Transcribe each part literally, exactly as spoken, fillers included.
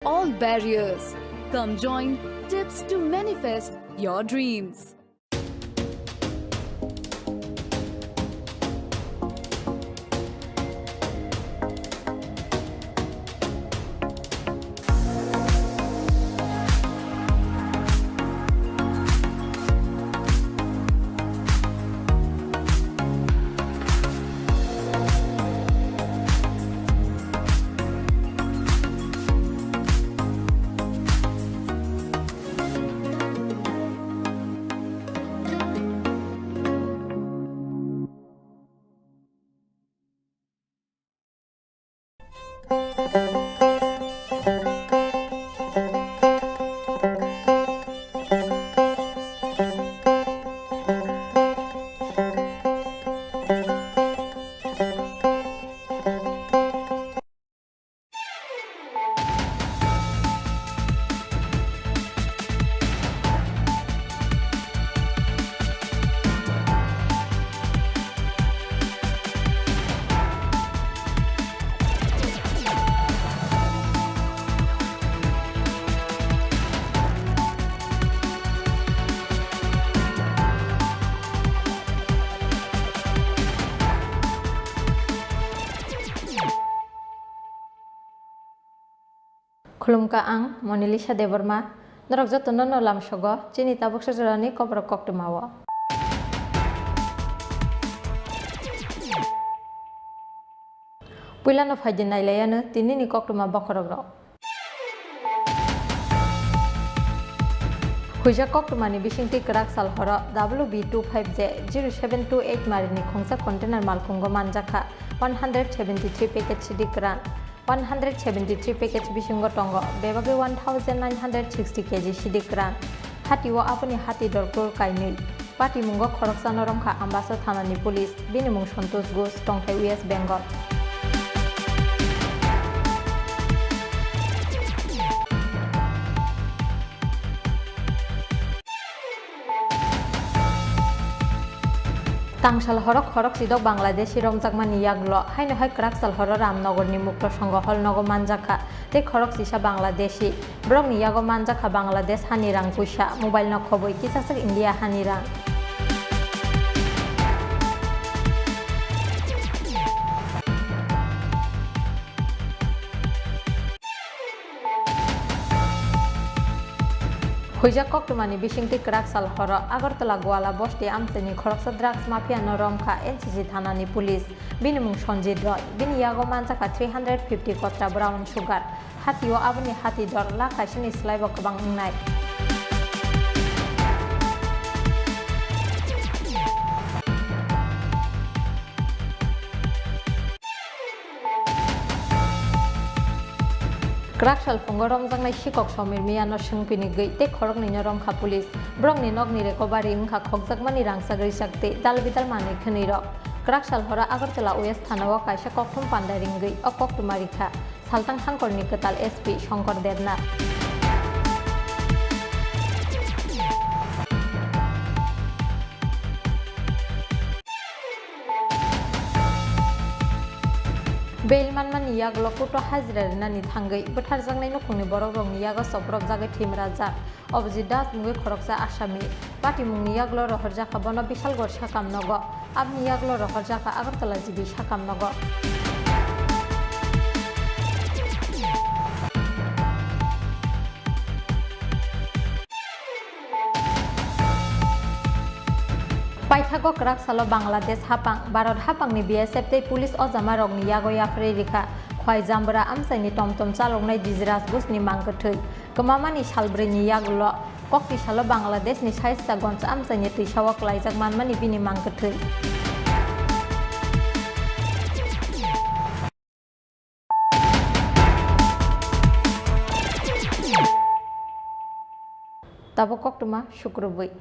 all barriers. Come join Tips to manifest your dreams. Khulumkha, ang Monalisa Debbarma. Norok jotono no lamsogo chini tabuksa jorani kokrok koktwmao. Puilano phaidi nailaiano tinini koktwma bokhorokrok. Huijak koktwmani bisingtwi kwrak sal horo W B two five J zero seven two eight marini khungsa container malkhungo manjakha one hundred seventy three package sidi kwran. One hundred seventy three package bisingo tongo bebagwi one thousand nine hundred sixty K G sidi kwran. Hatio aboni hati dor crore kainwi. Patimungo khoroksano romkha Ambasa thanani police, bini mung Santosh Ghosh, tongthai West Bengal. Tangsal horo khorok sidok Bangladeshi romjakmani yaklo, haino hai kwraksal horo Ramnogorni Mukto Songho Hall nogo manjakha, tei khorok sisa Bangladeshi. Borokni yago manjakha Bangladesh hani rang puisa, mobile no khobwi kisaswk India hani rang. Huijak koktwmani bisingtwi kwrak sal horo Agartala Gwala bosti amchaini khoroksa drugs mafia no romkha N C C thanani police. Bini mung Sanjit Roy. Bini yago manjakha three hundred fifty kotra brown sugar. Hatio aboni hati dor lakh kaisani slaibo kwbang wngnai. Kwrak sal phungo romjaknai sikok Somir Miyano swngpini gwi tei khoroknwino romkha police. Borokni nokni recovery wngkha khokjakmani rangchak rijak tei dal bidal manwi khwnwirok. Kwrak sal horo Agartala West thanao kaisa kokthum panda ringwi o koktwma rikha. Saltang Hangkorni kwtal S P Shankar Debnath. Bail manmani yagulo court-o hajira rinani thangwi bwtharjaknai nukhungni borokrokni yago chopropjagwi thwimrajak Abhijit Das mungwi khoroksa Asami. Patimungni yagulo rohorjakha bono Bishalgarh sakam nogo. Aboni yagulo rohorjakha Agartala G B sakam nogo. Paithago kwrak salo Bangladesh hapang, Bharat hapangni B S F tei police ojamarokni yago yapharwi rikha Khwai Jambra amchaini tomtom chaloknai Dijiraj Ghoshni mang kwthwi. Kwmamani salbrwini yagulo kokti salo Bangladeshni Saistaganj amchaini twisao klaijak manmani bini mang kwthwi. Tabuk koktwma sukrubwi.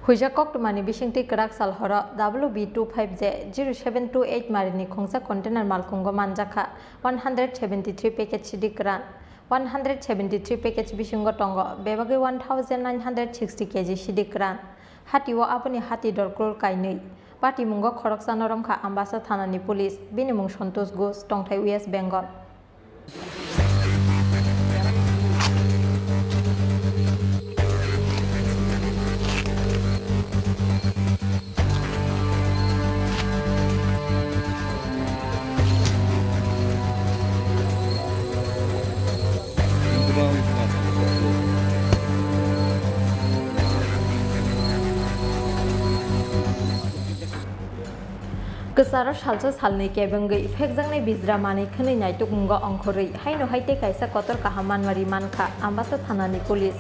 Huijak koktwmani bisingtwi kwrak sal horo W B two five J zero seven two eight marini khungsa container malkhungo manjakha one hundred seventy three package sidi kwran. One hundred seventy three package bisingo tongo bebagwi one thousand nine hundred sixty K G sidi kwran. Hatio aboni hati dor crore kainwi. Patimungo khoroksano romkha Ambasa thanani police, bini mung Santosh Ghosh, tongthai West Bengal. Kwcharo salsa salnwi kebengwi phekjaknai bijra manwi khwnwi naitukmungo ongkhorwi haino hai tei kaisa kotor kaham manmari mankha Ambasa thanani police.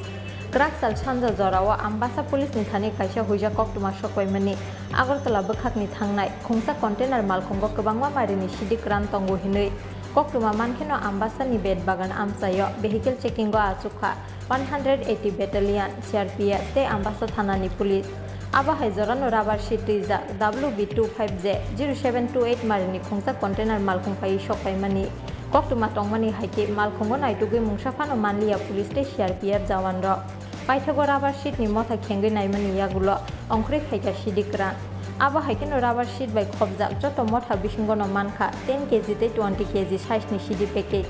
Kwrak sal sanja jorao Ambasa police ni thani kaisa huijak koktwma sokbaimani Agartala bwkhakni thangnai khungsa container malkhungo kwbangma marini sidik kwran tongo hinwi koktwma mankheno Ambasa ni Betbagan amchaio vehicle checking o achukha one hundred eighty Battalion, C R P F tei Ambasa thanani police. Abo hai jorano rubber sheet twijak W B two five J zero seven two eight marini khungsa container malkhung phaiwi sokpaimani koktwma tongmani hai khe malkhungo naitugwi mungsa phano manliya police tei C R P F jawanrok. Paithago rubber sheet ni motha khengwi naimani yagulo ongkhorwi phaikha sidik kwran. Abo hai kheno rubber sheet bai khopjak joto motha bisingono mankha ten K G tei twenty K G size ni sidik package.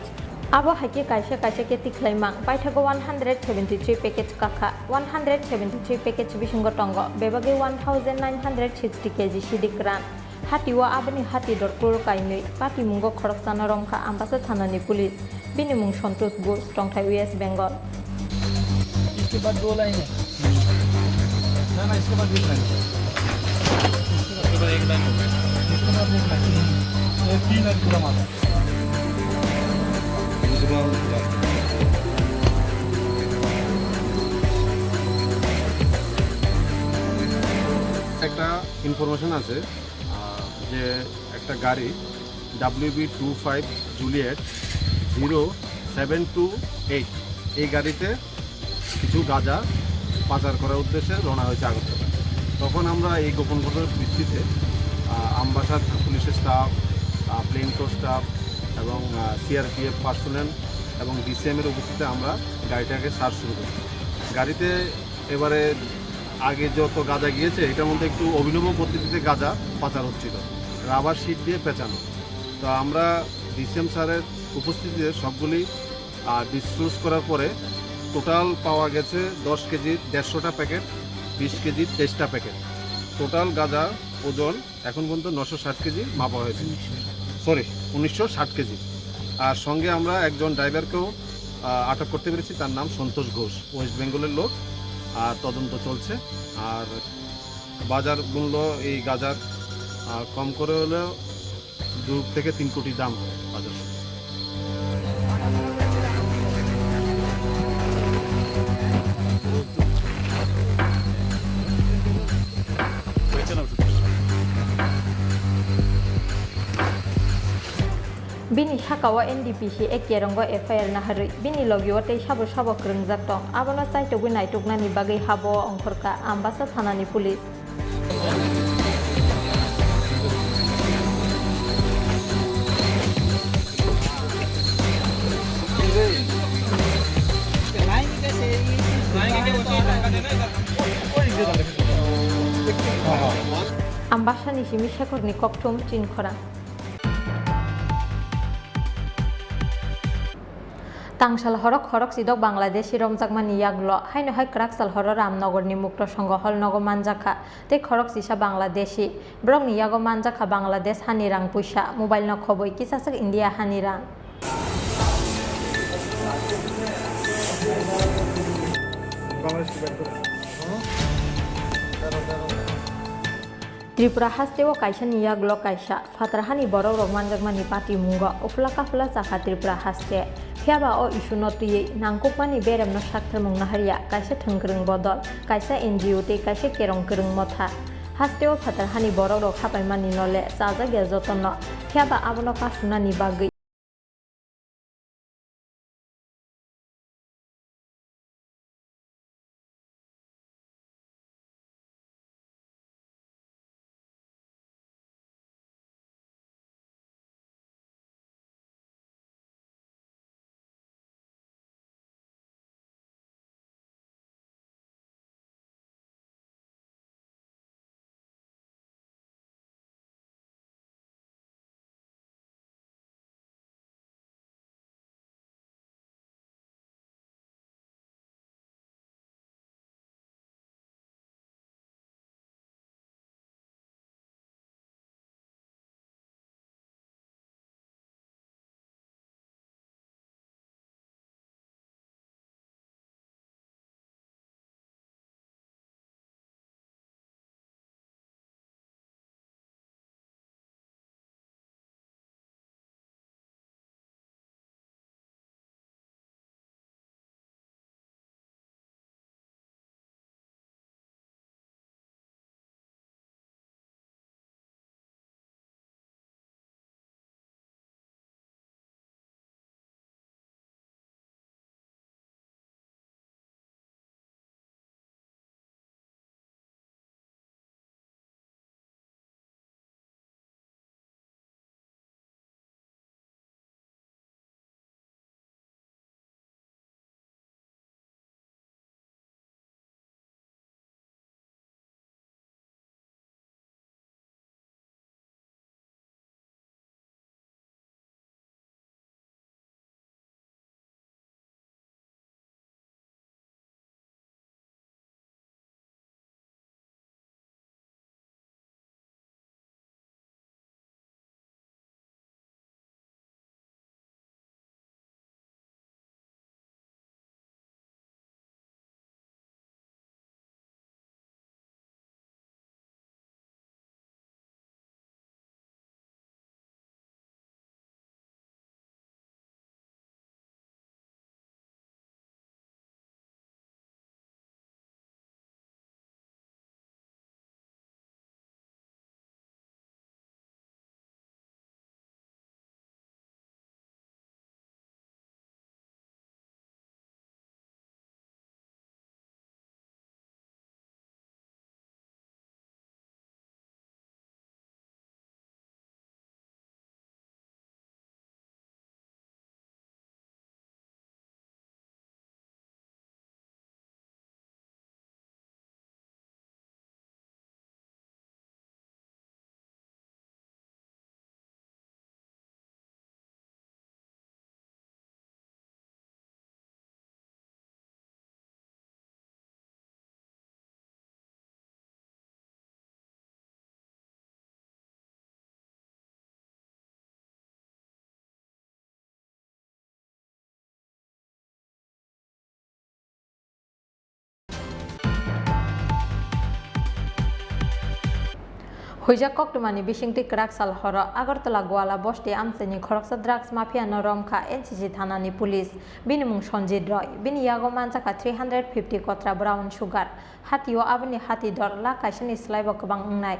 Abo hai khe kaisa kaisa khe tikhlai mang, paithago one hundred seventy three package kakha, one hundred seventy three package bisingo tongo bebagwi one thousand nine hundred sixty K G sidik kwran. Hatio aboni hati dor crore kainwi, patimungo khoroksano romkha Ambasa thanani police, bini mung Santosh Ghosh, tongthai West Bengal. इसके बाद दो लाइन है। ना, ना, इसके बाद एक लाइन है। इसके बाद एक लाइन हो गया। इसके बाद एक लाइन। ये तीन लाइन पूरा मारा। একটা ইনফরমেশন আছে, আহ, যে একটা গাড়ি W B two five Juliet zero seven two eight, এই গাড়িতে কিছু গাঁজা পাচার করার উদ্দেশ্যে রওনা হয়েছে আগরতলা। তখন আমরা এই গোপন খবরের ভিত্তিতে, আহ, আমবাসা পুলিশের স্টাফ, আহ, প্লেন ক্রো স্টাফ এবং, আহ, সিআরপিএফ পার্সোনেল এবং ডিসিএম এর উপস্থিতিতে আমরা গাড়িটাকে সার্চ শুরু করি। গাড়িতে এবারে আগে যত গাঁজা গিয়েছে, এটার মধ্যে একটু অভিনব পদ্ধতিতে গাঁজা পাচার হচ্ছিল, রাবার শিট দিয়ে পেঁচানো। তো আমরা ডিসিএম স্যারের উপস্থিতিতে সবগুলি, আহ, ডিসক্লোজ করার পরে টোটাল পাওয়া গেছে দশ কেজির দেড়শোটা প্যাকেট, বিশ কেজির তেইশটা প্যাকেট। টোটাল গাঁজার ওজন এখন পর্যন্ত নশো ষাট কেজি মাপা হয়েছে, সরি, উনিশশো ষাট কেজি। আর সঙ্গে আমরা একজন ড্রাইভারকেও, আহ, আটক করতে পেরেছি, তার নাম সন্তোষ ঘোষ, ওয়েস্ট বেঙ্গলের লোক। আর তদন্ত চলছে। আর বাজার মূল্য এই গাঁজার, আহ, কম করে হলেও দু থেকে তিন কোটি দাম হবে বাজার। Bini saka o N D P C A kerongo F I R naharwi bini logi o tei sabo sabo kwrwngjak tong, abono chaitogwi naituknani bagwi habo o ongkhorkha Ambasa thanani police. Ambasani simi Shekhorni kokthum chinkhorang. Tangsal horo khorok sidok Bangladeshi romjakmani yaklo, haino hai kwraksal horo Ramnogorni Mukto Songho hall nogo manjakha, tei khorok sisa Bangladeshi. Borokni yago manjakha Bangladesh hani rang puisa, mobile no khobwi, kisaswk India hani rang. Tripura hasteo kaisani yagulo kaisa, phatar hani borok rok manjakmani patimungo uphla kaphla chakha Tripura haste. Phiyaba o issue no twiwi nangkukmani beremno saktharmung naharya kaisa thwngkwrwng bodol, kaisa N G O tei kaisa kerong kwrwng motha. Hasteo phatar hani borok rok hapaimani no le chajakya jotono, phiyaba abono kasunani bagwi. Huijak koktwmani bisingtwi kwrak sal horo Agartala Gwala bosti amchaini khoroksa drugs mafia no romkha N C C thanani police. Bini mung Sanjit Roy. Bini yago manjakha three hundred fifty kotra brown sugar. Hatio aboni hati dor lakh kaisani slaibo kwbang wngnai.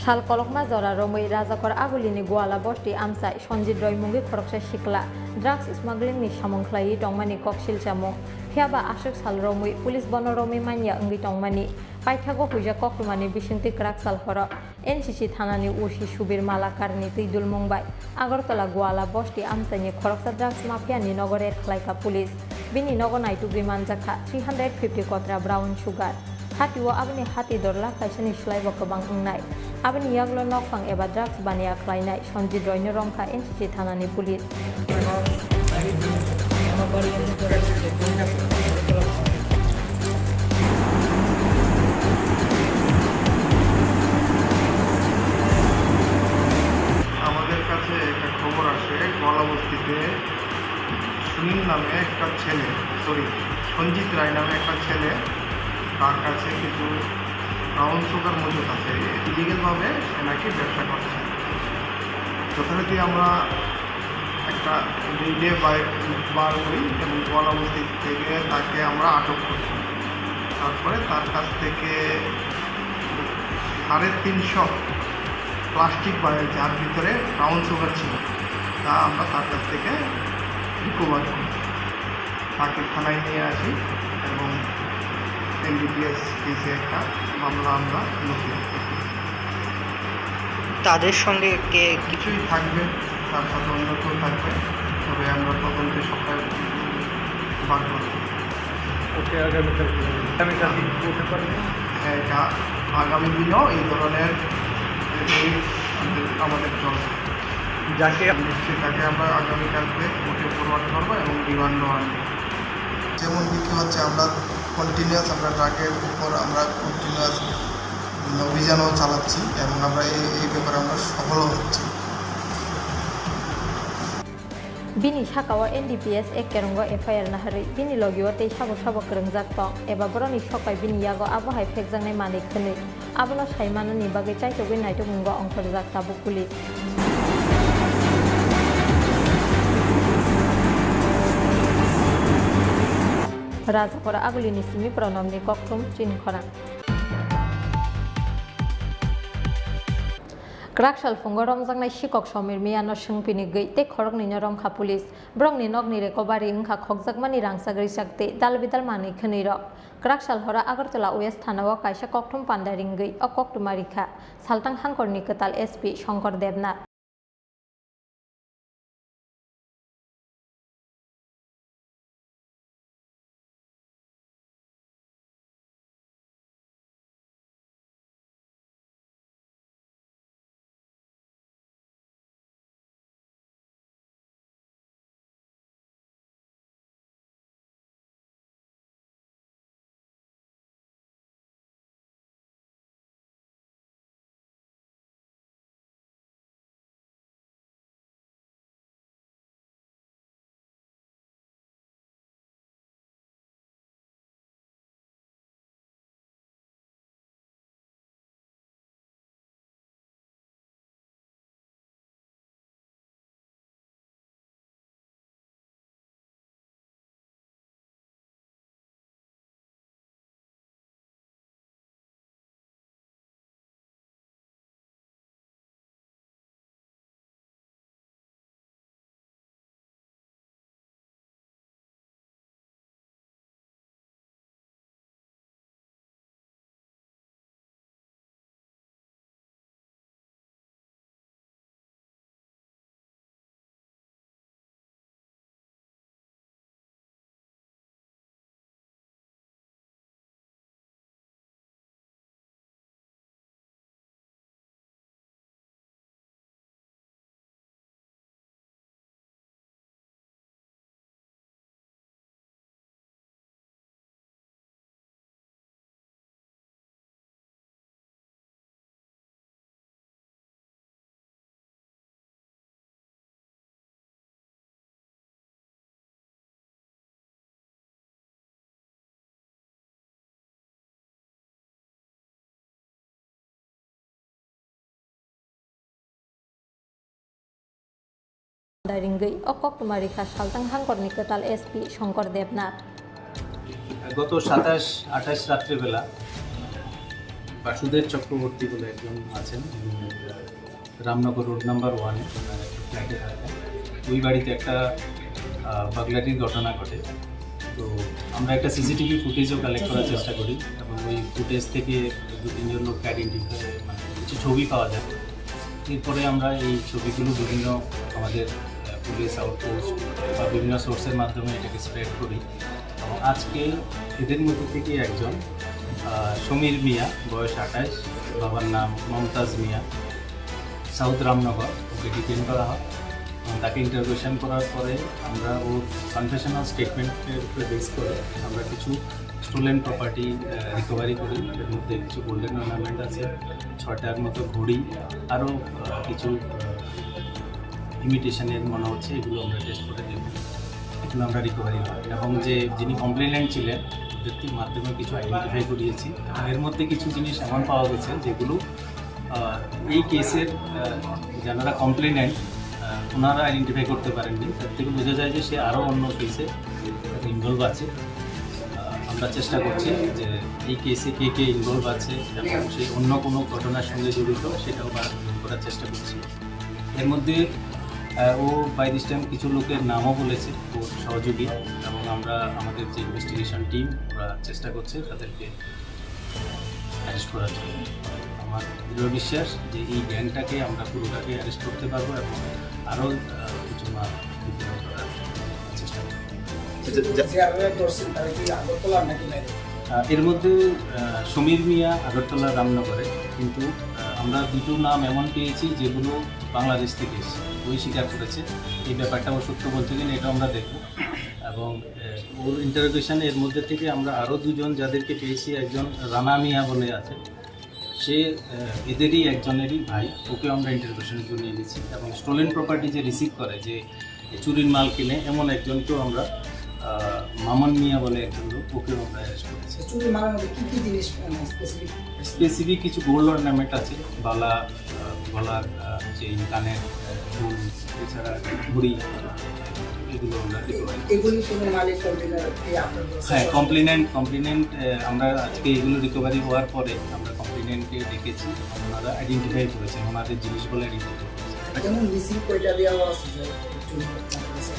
Sal kolokma jora romwi Rajakor Agulini Gwala bosti amchai Sanjit Roy mungwi khoroksa sikla drugs smuggling ni samung khlaiwi tongmani kok silchamung. Phiyaba aswk sal romwi police bono romwi manya wngwi tongmani. Paithago huijak koktwmani bisingtwi kwrak sal horo N C C thanani O C Subir Malakarni twi dulmung bai Agartala Gwala bosti amchaini khoroksa drugs mafia ni nogo raid khlaikha police. Bini nogo naitugwi manjakha three hundred fifty kotra brown sugar. Hatio aboni hati dor lakh kaisani slaibo kwbang wngnai. Aboni yaglo nokphang eba drugs baniya khlainai Sanjit Roy no romkha N C C thanani police. আমাদের কাছে একটা খবর আসে, গলাবস্তিতে সুনীল নামে একটা ছেলে, সরি, সঞ্জিত রায় নামে একটা ছেলে, তার কাছে কিছু ব্রাউন সুগার মজুদ আছে। ইলিগ্যালভাবে সে নাকি ব্যবসা করছে। যথারীতি আমরা একটা রেডে বার করি এবং গলাবস্তি থেকে তাকে আমরা আটক করি। তারপরে তার কাছ থেকে সাড়ে তিনশো প্লাস্টিক ব্যাগ, যার ভিতরে ব্রাউন সুগার ছিল, তা আমরা তার কাছ থেকে রিকভার করি। তাকে থানায় নিয়ে আসি এবং এনডিপিএস কেসে একটা মামলা আমরা লুকিয়ে রাখি। তাদের সঙ্গে কে কিছুই থাকবে, তার সাথে অন্য কেউ থাকবে, তবে আমরা তদন্তে সবটা বার করব। ওকে, আগামীকাল, আগামীকাল কি কোর্টে পাঠাবেন? হ্যাঁ, এটা আগামী দিনও এই ধরনের রেড আমাদের, আমাদের চলবে। যাকে নিশ্চয়ই তাকে আমরা আগামীকালকে কোর্টে ফরওয়ার্ড করবো এবং রিমান্ডও আনবো। যেমন বিক্রি হচ্ছে, আমরা কন্টিনিউয়াস, আমরা ড্রাগের উপর আমরা কন্টিনিউয়াস অভিযানও চালাচ্ছি এবং আমরা এই, এই ব্যাপারে আমরা সফলও হচ্ছি। Bini saka o N D P S ek kerong o F I R naharwi bini logi o tei sabo sabo kwrwngjak tong eba borokni sok bai bini yago abo hai phekjaknai manwi khwnwi. Abono sai manani bagwi chaitogwi naitugmungo ongkhorjak tabuk police. Rajakora Agulini simi Pranamni kokthum chini khorang. Kwrak sal phungo romjaknai sikhok Somir Miyano swngpini gwi tei khoroknwino romkha police. Borokni nokni recovery wngkha khokjakmani rangchak rijak tei dalbidal manwi khwnwi rok. Kwrak sal horo Agartala West Thana o kaisa kokthum panda ringwi o koktwma rikha Saltang Hangkorni kwtal S P Shankar Debnath. Daringwi o koktwma rikha Saltang Hangkorni kwtal S P Shankar Debnath. গত সাতাশ আঠাশ রাত্রেবেলা বাসুদেব চক্রবর্তী বলে একজন আছেন, Ramnagar road number ওয়ানে ফ্ল্যাটে থাকেন। ওই বাড়িতে একটা বাগলারির ঘটনা ঘটে। তো আমরা একটা সিসিটিভি ফুটেজও কালেক্ট করার চেষ্টা করি এবং ওই ফুটেজ থেকে দু তিনজন লোককে আইডেন্টিফাই, মানে, কিছু ছবি পাওয়া যায়। এরপরে আমরা এই ছবিগুলো বিভিন্ন আমাদের পুলিশ আউটপোস্ট বা বিভিন্ন সোর্সের মাধ্যমে এটাকে স্প্রেড করি। এবং আজকে এদের মধ্যে থেকে একজন, আহ, সমীর মিয়া, বয়স আঠাশ, বাবার নাম মমতাজ মিয়া, সাউথ রামনগর, ওকে ডিটেইন করা হয়। এবং তাকে ইন্টারোগেশন করার পরে আমরা ওর কনফেশনাল স্টেটমেন্টের উপরে বেস করে আমরা কিছু স্টোলেন প্রপার্টি রিকভারি করি। এর মধ্যে কিছু গোল্ডেন অর্নামেন্ট আছে, ছটার মতো ঘড়ি, আরও কিছু ইমিটেশনের মনে হচ্ছে, এগুলো আমরা টেস্ট করে দেখব। এগুলো আমরা রিকভারি হয় এবং যে যিনি কমপ্লেনেন্ট ছিলেন, ওদের মাধ্যমে কিছু আইডেন্টিফাই করিয়েছি। এর মধ্যে কিছু জিনিস এমন পাওয়া গেছে যেগুলো, আহ, এই কেসের, আহ, যারা কমপ্লেনেন্ট, আহ, ওনারা আইডেন্টিফাই করতে পারেননি। তার থেকে বোঝা যায় যে সে আরও অন্য কেসে ইনভলভ আছে। আহ, আমরা চেষ্টা করছি যে এই কেসে কে কে ইনভলভ আছে এবং সে অন্য কোনো ঘটনার সঙ্গে জড়িত, সেটাও বার করার চেষ্টা করছি। এর মধ্যে, আহ, ও বাই দিস টাইম কিছু লোকের নামও বলেছে, ওর সহযোগী, এবং আমরা আমাদের যে ইনভেস্টিগেশন টিম, ওরা চেষ্টা করছে তাদেরকে অ্যারেস্ট করার জন্য। আমার দৃঢ় বিশ্বাস যে এই গ্যাংটাকে আমরা পুরোটাকে অ্যারেস্ট করতে পারবো এবং আরও, আহ, কিছু মাল রিকভার করার চেষ্টা করবো। আচ্ছা, যা- যারা ধরছেন, তারা কি আগরতলা নাকি বাইরে? আহ, এর মধ্যে, আহ, সমীর মিয়া আগরতলা রামনগরে, কিন্তু, আহ, আমরা দুটো নাম এমন পেয়েছি যেগুলো বাংলাদেশ থেকে এসেছে, ওই স্বীকার করেছে। এই ব্যাপারটা ও সত্য বলছে কিনা, এটা আমরা দেখব। এবং, আহ, ওর ইন্টারোগেশন এর মধ্যে থেকে আমরা আরও দুজন যাদেরকে পেয়েছি, একজন রানা মিয়া বলে আছে, সে, আহ, এদেরই একজনেরই ভাই, ওকেও আমরা ইন্টারোগেশনের জন্য এনেছি। এবং স্টোলেন প্রপার্টি যে রিসিভ করে, যে চুরির মাল কিনে, এমন একজনকেও আমরা, আহ, মামন মিয়া বলে একজন লোক, ওকেও আমরা অ্যারেস্ট করেছি। চুরির মালের মধ্যে কি কি জিনিস, আহ, স্পেসিফিক? স্পেসিফিক কিছু গোল্ড অর্নামেন্ট আছে, বালা, আহ, গলার, আহ, চেইন, কানের, আহ, দুল, এছাড়া ঘড়ি, এগুলো আমরা রিকভারি করেছি। এগুলি কোনো মালিক কমপ্লেনার কি আপনার কাছে হ্যাঁ, সরাসরি? কমপ্লেনেন্ট, কমপ্লেনেন্ট, আহ, আমরা আজকে এগুলো রিকভারি হওয়ার পরে আমরা কমপ্লেনেন্টকে ডেকেছি, ওনারা আইডেন্টিফাই করেছেন, ওনাদের জিনিসগুলো আইডেন্টিফাই করেছেন। এমন মিসিং কয়টা দেওয়া আছে যে চুরি করতে পারতেছে?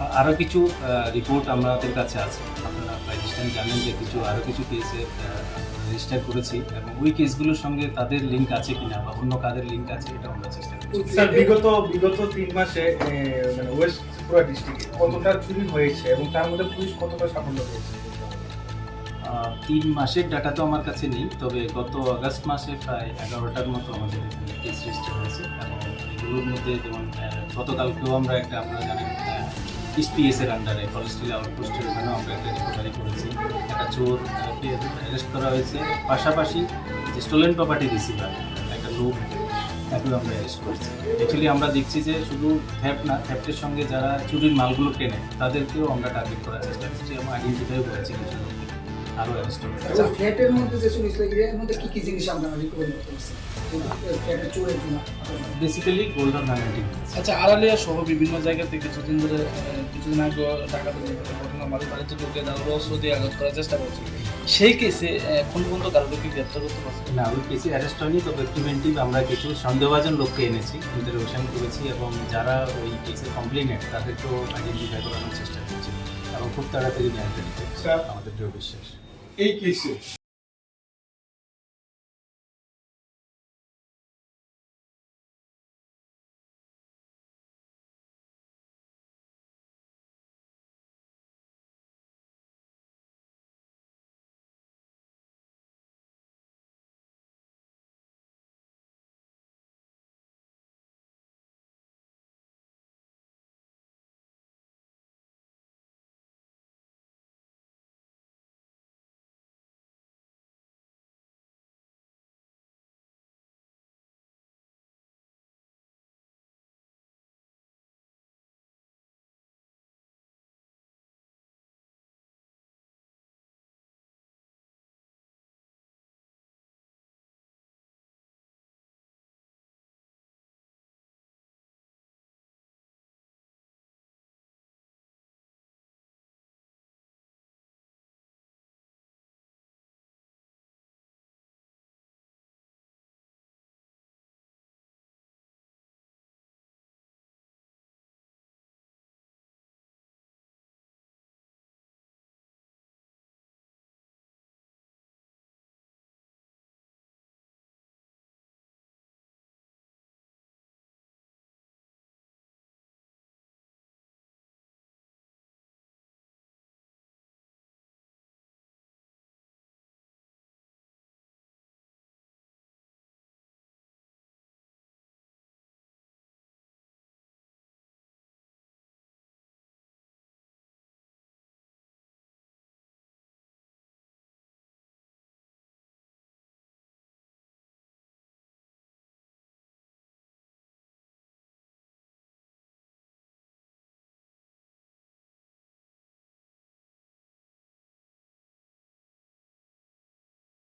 আ-, আরও কিছু, আহ, রিপোর্ট আমাদের কাছে আছে, আপনারা বাই দিস টাইম জানেন যে কিছু, আরও কিছু কেসে, আহ, রেজিস্টার করেছি এবং ওই কেসগুলোর সঙ্গে তাদের লিংক আছে কিনা বা অন্য কাদের লিংক আছে, এটা আমরা চেষ্টা করছি। স্যার, বিগত, বিগত তিন মাসে, এ, মানে, ওয়েস্ট ত্রিপুরা ডিস্ট্রিক্টে কতটা চুরি হয়েছে এবং তার মধ্যে পুলিশ কতটা সাফল্য পেয়েছে? আহ, তিন মাসের ডাটা তো আমার কাছে নেই, তবে গত আগস্ট মাসে প্রায় এগারোটার মতো আমাদের এখানে কেস রেজিস্টার হয়েছে এবং এগুলোর মধ্যে যেমন, আহ, গতকালকেও আমরা একটা, আপনারা জানেন, আহ, ইস্ট পিএস এর আন্ডারে কলেজ স্ট্রিট আউটপোস্টের ওখানেও আমরা একটা রিকভারি করেছি। একটা চোর, আহ, কে অ্যারেস্ট করা হয়েছে, পাশাপাশি যে স্টোলেন প্রপার্টি রিসিভার একটা লোক, তাকেও আমরা অ্যারেস্ট করেছি। অ্যাকচুয়ালি আমরা দেখছি যে শুধু থেফট না, থেফটের সঙ্গে যারা চুরির মালগুলো কেনে, তাদেরকেও আমরা টার্গেট করার চেষ্টা করছি এবং আইডেন্টিফাইও করেছি কিছু লোককে, আরও অ্যারেস্ট হবে। আচ্ছা, ফ্ল্যাটের মধ্যে যে চুরি হয়েছিল, এর মধ্যে কি কি জিনিস আপনারা রিকভারি করতে পারছেন? এই যে ফ্ল্যাটের চোরের জন্য আপনারা বেসিক্যালি গোল্ড অর্নামেন্টিং। আচ্ছা, আড়ালিয়া সহ বিভিন্ন জায়গাতে কিছুদিন ধরে, আহ, কিছুদিন আগে ডাকাতির ঘটনা, বাড়ি বাড়িতে ঢুকে তারপরে অস্ত্র দিয়ে আঘাত করার চেষ্টা করছে। সেই কেসে, আহ, কোন কোন কারণে কি গ্রেপ্তার করতে পারছে? না, ওই কেসে অ্যারেস্ট হয়নি, তবে প্রিভেন্টিভ আমরা কিছু সন্দেহভাজন লোককে এনেছি, ইন্টারোগেশন করেছি এবং যারা ওই কেসের কমপ্লেনেন্ট, তাদেরকেও আইডেন্টিফাই করানোর চেষ্টা করছি এবং খুব তাড়াতাড়ি গ্রেপ্তার করতে স্যার, আমাদের দৃঢ় বিশ্বাস। এই কেসে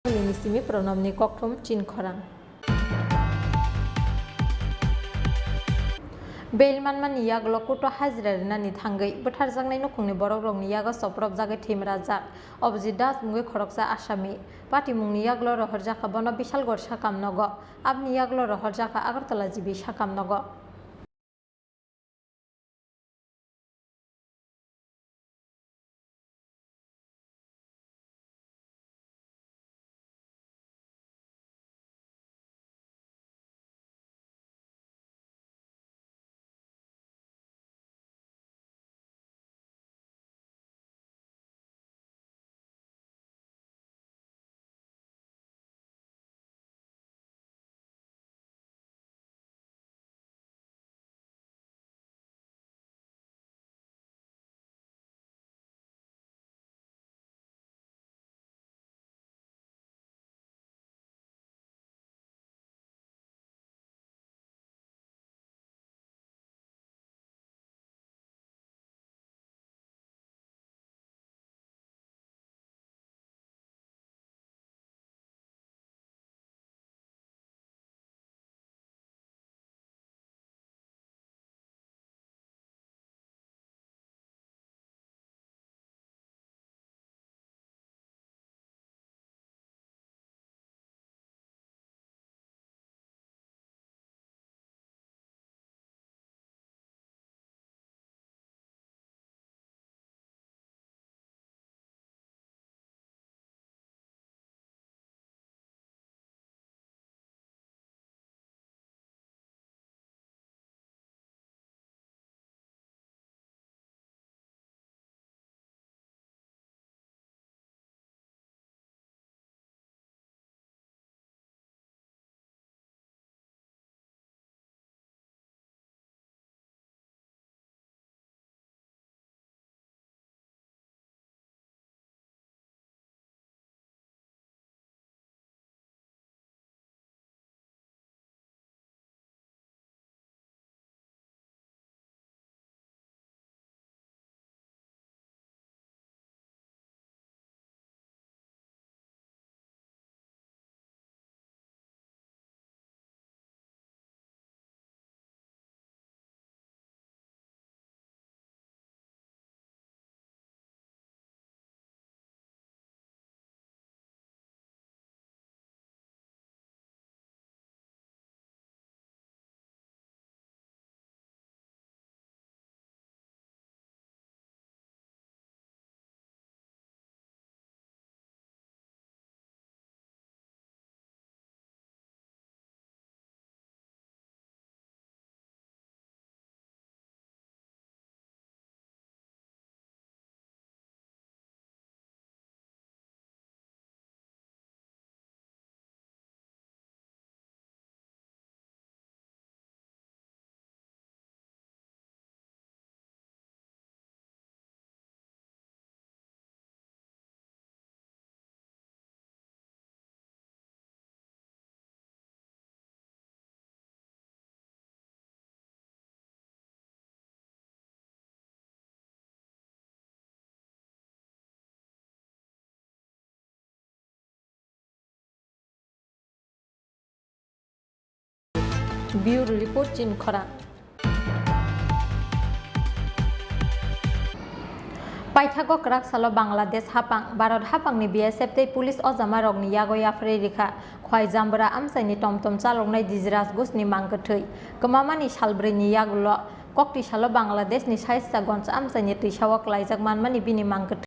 Nini simi Pranobni kokthum chinkhorang. Bail manmani yagulo kuto hajira rinani thangwi bwtharjaknai nukhungni borokrokni yago chopropjagwi thwimrajak Abhijit Das mungwi khoroksa Asami. Patimungni yagulo rohorjakha bono Bishalgarh sakam nogo, aboni yagulo rohorjakha Agartala G B sakam nogo. Bureau Report, Chinkhorang. Paithago kwrak salo Bangladesh hapang, Bharat hapangni B S F tei police ojamarokni yago yapharwi rikha. Khwai Jambura amchaini tomtom chaloknai Dijiraj Ghoshni mang kwthwi. Kwmamani salbrwini yagulo, kokti salo Bangladeshni Shahistaganj amchaini twisao klaijak manmani bini mang kwthwi.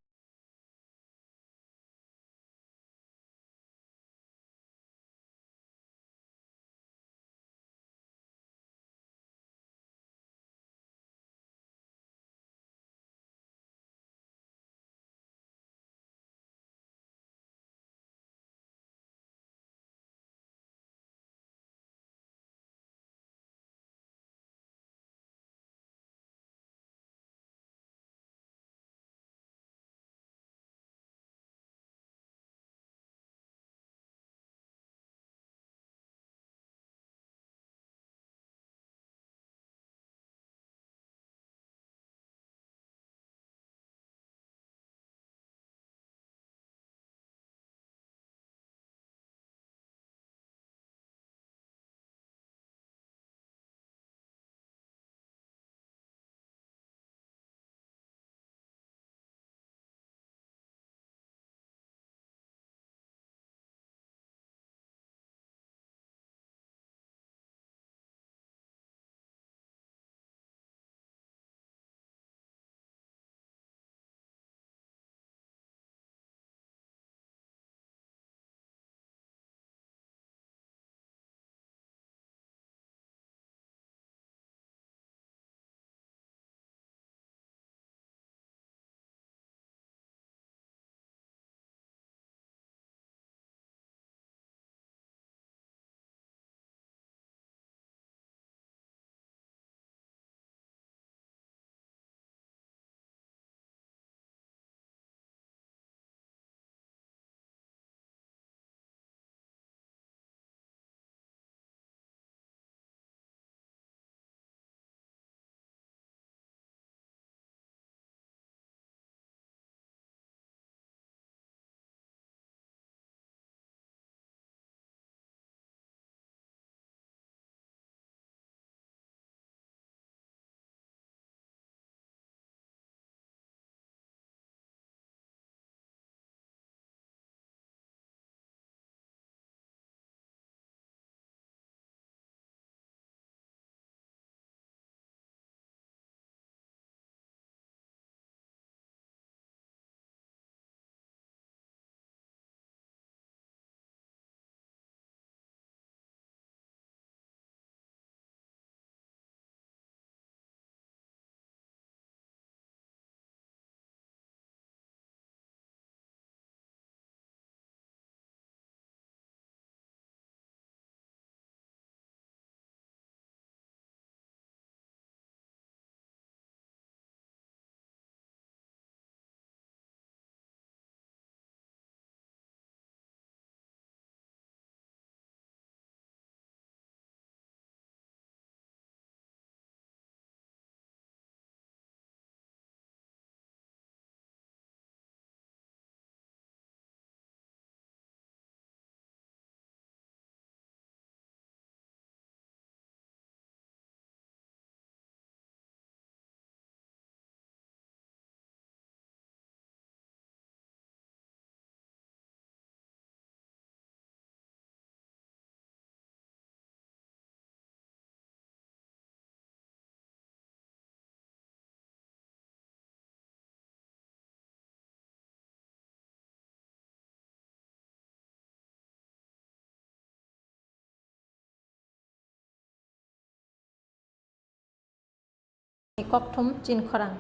Kokthum chinkhorang.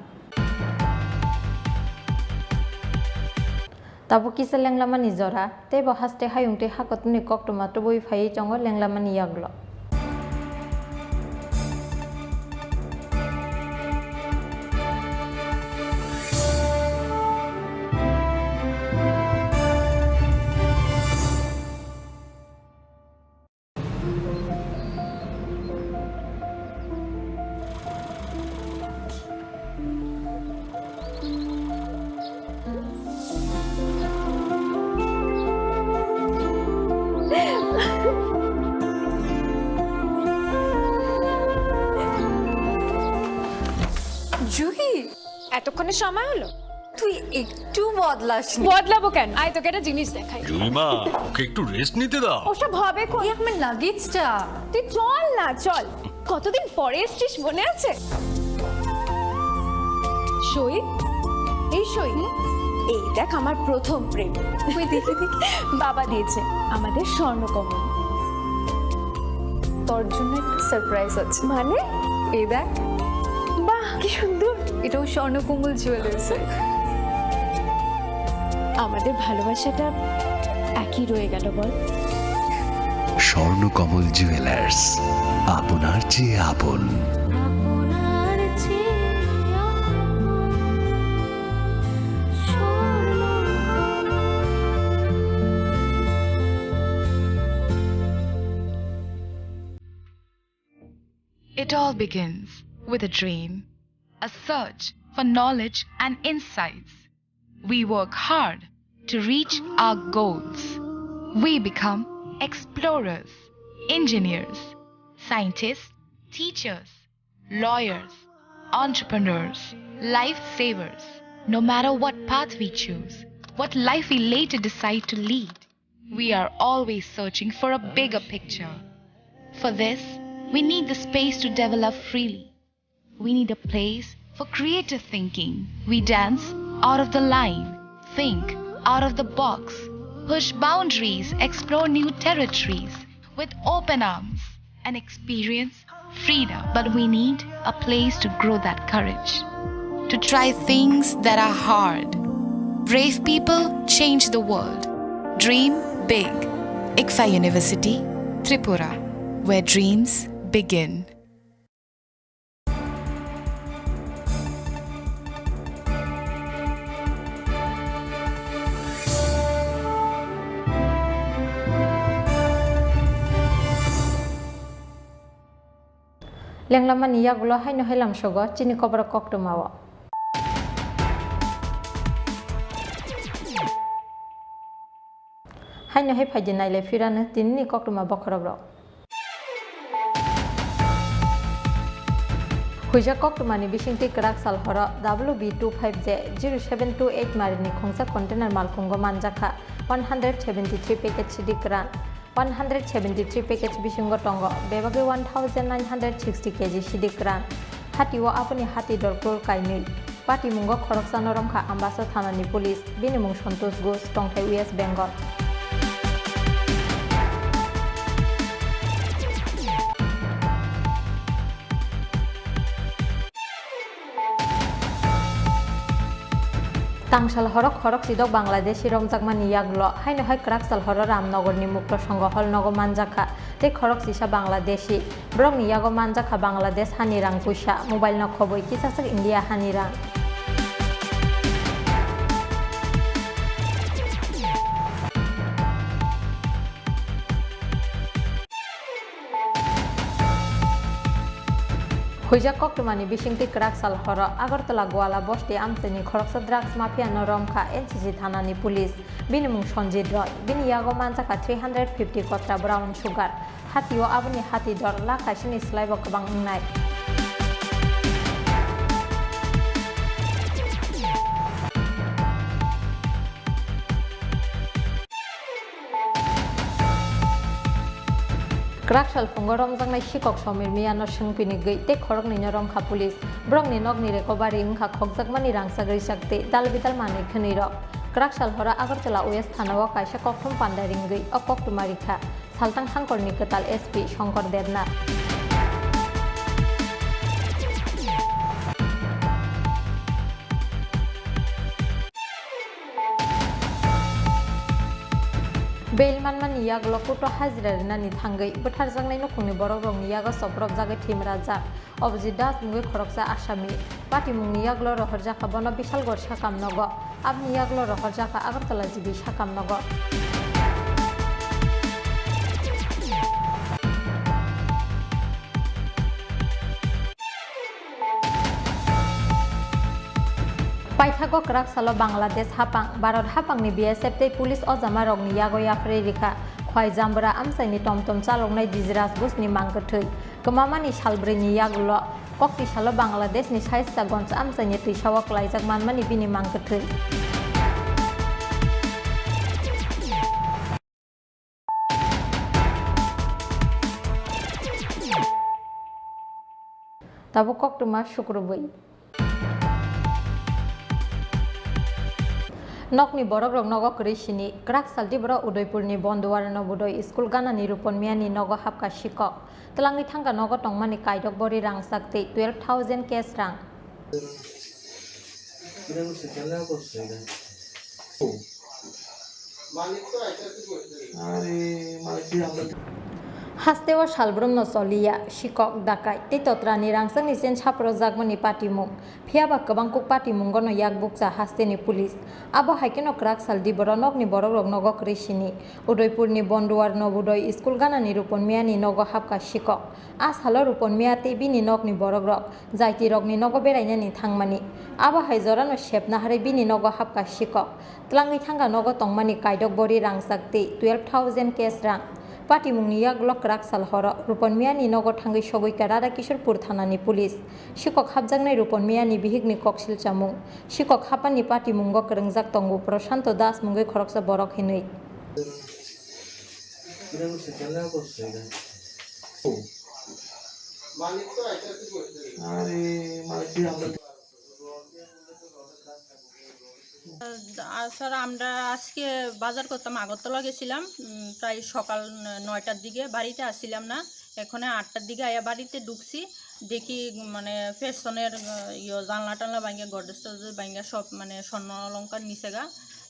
Tabuk kisa lenglamani jora, tei bo haste hayung tei hakotuni koktwma tubui phaiwi tongo lenglamani yagulo. Juhi, এতক্ষণে সময় হলো? তুই একটু বদলাসনি। বদলাবো কেন? আয়, তোকে একটা জিনিস দেখাই। জুইমা, ওকে একটু রেস্ট নিতে দাও। ওসব হবে কোন? এই আমার লাগেজটা। তুই চল না, চল। কতদিন পরে এসছিস, মনে আছে? সই, এই সই। এই দেখ, আমার প্রথম প্রেম। ওই দেখে দেখে বাবা দিয়েছে আমাদের স্বর্ণকমল। তোর জন্য একটা সারপ্রাইজ আছে। মানে? এই দেখ। বাহ, কি সুন্দর। এটাও স্বর্ণকমল জুয়েলার্সের। আমাদের ভালোবাসাটা একই রয়ে গেল, বল? স্বর্ণকমল জুয়েলার্স, আপনার চেয়ে আপন। It all begins with a dream, a search for knowledge and insights. We work hard to reach our goals. We become explorers, engineers, scientists, teachers, lawyers, entrepreneurs, lifesavers. No matter what path we choose, what life we later decide to lead, we are always searching for a bigger picture. For this, we need the space to develop freely. We need a place for creative thinking. We dance out of the line, think out of the box, push boundaries, explore new territories with open arms, and experience freedom. But we need a place to grow that courage, to try things that are hard. Brave people change the world. Dream big. ICFAI University, Tripura, where dreams begin. Lenglamani yagulo haino hai lamsogo chini koborok koktwmao. Haino hai phaidi nailai phirano tinini koktwma bokhorokrok. Huijak koktwmani bisingtwi kwrak sal horo W B two five J zero seven two eight marini khongsa container malkhungo manjakha one hundred seventy three packet sidi kwran. One hundred seventy three package bisingo tongo bebagwi one thousand nine hundred sixty K G sidi kwran. Hatio aboni hati dor crore kainwi. Patimungo khoroksano romkha Ambasa thanani police, bini mung Santosh Ghosh, tongthai West Bengal. Tangsal horok horok sidok Bangladeshi romjakmani yagulo, haino hai kwraksal horo Ramnogorni Mukto Songho hall nogo manjakha, tei khorok sisa Bangladeshi. Borokni yago manjakha Bangladesh hani rang puisa, mobile no khobwi, kisaksak India hani rang. Huijak koktwmani bisingtwi kwrak sal horo Agartala Goala bosti amchaini khoroksa drugs mafia no romkha N C C thanani police. Bini mung Sanjit Roy. Bini yago manjakha three hundred fifty kotra brown sugar. Hatio aboni hati dor lakh kaisani slaibo kwbang wngnai. Kwrak sal phungo romjaknai sikok Somir Miyano swngpini gwi tei khoroknwino romkha police. Borokni nokni rego bari wngkha khokjakmani rangchak rwichak tei dal bidal manwi khwnwi rok. Kwrak sal horo Agartala West thanao kaisa kokthum panda ringwi o koktwma rikha Saltang Thangkorni kwtal S P Shankar Debnath. Bail manmani yagulo kuto hajira rinani thangwi bwtharjaknai nukhungni borokrokni yago chopropjagwi thwimrajak Abhijit Das mungwi khoroksa asami. Patimungni yagulo rohorjakha bono Bishalgarh sakam nogo. Aboni yagulo rohorjakha Agartala G B sakam nogo. Paithago kwrak salo Bangladesh hapang, Bharat hapangni B S F tei police ojamarokni yago yapharwi rikha Khwai Jambra amchaini tomtom chaloknai Dijraj Bushni mangkwthwi. Kwmamani salbrwini yagulo kokti salo Bangladeshni Shahistaganj amchaini twisao klaijak manmani bini mangkwthwi. Tabuk koktwma sukrubwi. Nokni borokrok nogo kwrwi sini, kwrak sal Diboro Udaipurni Bonduar Nobodoi School ganani Rupon Miyani nogo hapkha sikok. Twlangwi thangkha nogo tongmani kaidok bori rangchak tei twelve thousand cash rang. Hasteo salbrumno choliya sikok, dakai tei totrani rangchakni chen saprojakmani patimung. Phiyaba kwbang kuk patimungono yak bukcha hasteni police. Abo hai kheno kwrak sal Diboro nokni borokrok nogo kwrwi sini. Udaipurni Bonduar Nobodoi School ganani Rupon Miyani nogo hapkha sikok. A salo Rupon Miya tei bini nokni borokrok jaitirokni nogo berainani thangmani. Abo hai jorano sepna harwi bini nogo hapkha sikok. Twlangwi thangkha nogo tongmani kaidok bori rangchak tei twelve thousand cash rang. Patimungni yagulo kwrak sal horo Rupon Miyani nogo thangwi sogwikha Radha Kishorpur thanani police. Sikok hapjaknai Rupon Miyani bihikni koksil chamung. Sikok hapani patimungo kwrwngjak tongo Prashanto Das mungwi khoroksa borok hinwi. আ, স্যার, আমরা আজকে বাজার করতাম, আগরতলা গেছিলাম, উম, প্রায় সকাল ন-, নয়টার দিকে, বাড়িতে আসছিলাম না। এখানে আটটার দিকে আয়া বাড়িতে ঢুকছি, দেখি, মানে, পেছনের, আহ, ইয়ো, জানলা টানলা ভাঙ্গা, গডরেজ টডরেজ ভাঙ্গা, সব, মানে, স্বর্ণ অলংকার নিছেগা,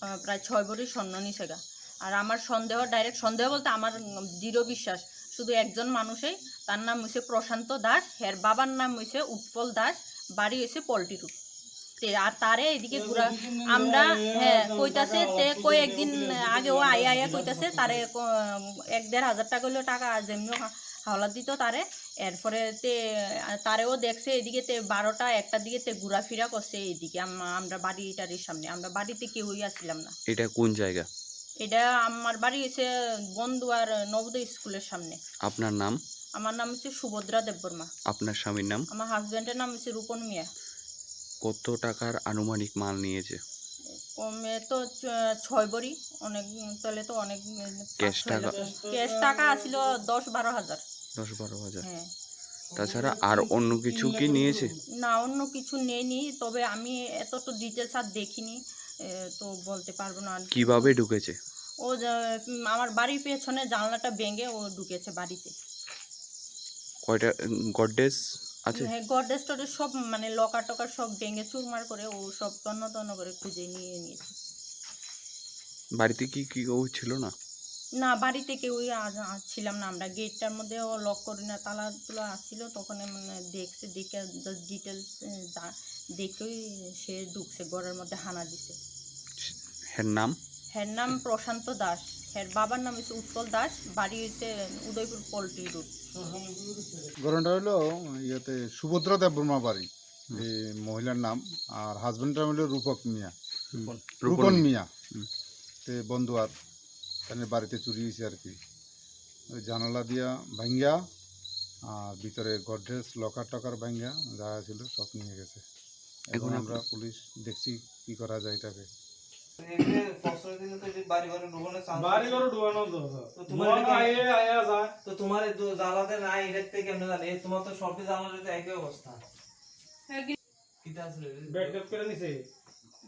আহ, প্রায় ছয় ভরি স্বর্ণ নিছেগা। আর আমার সন্দেহ, ডাইরেক্ট সন্দেহ বলতে আমার, উম, দৃঢ় বিশ্বাস, শুধু একজন মানুষই, তার নাম হইছে প্রশান্ত দাস, হের বাবার নাম হইছে উৎপল দাস, বাড়ি হইছে পল্টি রোড। তে আর তারে এদিকে ঘুরা, আমরা, হ্যাঁ, কইতাছে, তে কই একদিন আগেও আয়া আয়া কইতাছে, তারে ক-, এক দেড় হাজার টাকা হইলেও টাকা যেমনি হা-, হাওলা দিত তারে। এরপরে তে, আ, তারেও দেখছে এদিকে, তে বারোটা একটার দিকে তে ঘোরাফেরা করছে এইদিকে আম-, আমরা বাড়ি টাড়ির সামনে, আমরা বাড়িতে কেউই আসছিলাম না। এটা কোন জায়গা? এটা আমার বাড়ি হইছে বন্দুয়ার নবোদয় স্কুলের সামনে। আপনার নাম? আমার নাম হচ্ছে সুভদ্রা দেববর্মা। আপনার স্বামীর নাম? আমার হাজবেন্ডের নাম হচ্ছে রূপন মিয়া। কত টাকার আনুমানিক মাল নিয়েছে? কমে তো চ-, ছয় ভরি, অনেক, উম, তাহলে তো অনেক, উম, পাঁচ ক্যাশ ছয় টাকা? লাখ। ক্যাশ টাকা আছিল দশ বারো হাজার। দশ বারো হাজার। হ্যাঁ। তাছাড়া আর অন্য কিছু কি নিয়েছে? না, অন্য কিছু নেয়নি, তবে আমি এত তো ডিটেলস আর দেখিনি, এ, তো বলতে পারবো না আর কি। কিভাবে ঢুকেছে? ও যে, উম, আমার বাড়ির পেছনে জানলাটা ভেঙে ও ঢুকেছে বাড়িতে। কয়টা, উম, গডরেজ আছে? হ্যাঁ, গডরেজ টডরেজ সব, মানে, লকার টকার সব ভেঙে চুরমার করে ও সব তন্ন তন্ন করে খুঁজে নিয়ে নিয়েছে। বাড়িতে কি, কি কেউ ছিল না? না, বাড়িতে কেউই আ-, আ-, ছিলাম না আমরা। গেটটার মধ্যেও লক করি না, তালা তুলা আসছিল, তখন, মানে, দেখছে, দেখে just ডিটেলস, এ, জা-, দেখেই সে ঢুকছে, ঘরের মধ্যে হানা দিছে। হের নাম? হের নাম প্রশান্ত দাস, হের বাবার নাম হচ্ছে উৎপল দাস, বাড়ি হচ্ছে উদয়পুর পল্ট্রি রোড। ঘটনাটা হলো ইয়েতে সুভদ্রা দেববর্মা বাড়ি, হুম। এই মহিলার নাম, আর হাজবেন্ডের নাম হলো রূপক মিয়া। হুম। রূপন রূপন মিয়া। মিয়া। হুম। তে বন্দুয়ার, তাদের বাড়িতে চুরি হয়েছে আর কি। ওই জানালা দিয়া ভাঙ্গা, আর ভিতরে গডরেজ, লকার টকার ভাঙ্গা যা ছিল সব নিয়ে গেছে। এখন এখন আমরা আমরা পুলিশ দেখছি কি করা যায় এটাকে। এমনি প্রশ্রয় দিলে তো যে বাড়ি ঘরে ঢুকানোর চান্স বাড়ি আছে। ঘরে ঢুকানো দরকার। তো তোমার ঢুকানো এটা আইয়ে, আইয়া যায়। তো তোমার এই দু-, জ্বালাতে নাই, এটা থেকে কেমনে জানে? এই তোমার তো সবই জ্বালানোর তো একই অবস্থা। একই। কিতা আসলে রে? ব্যাকআপ করে নিছে।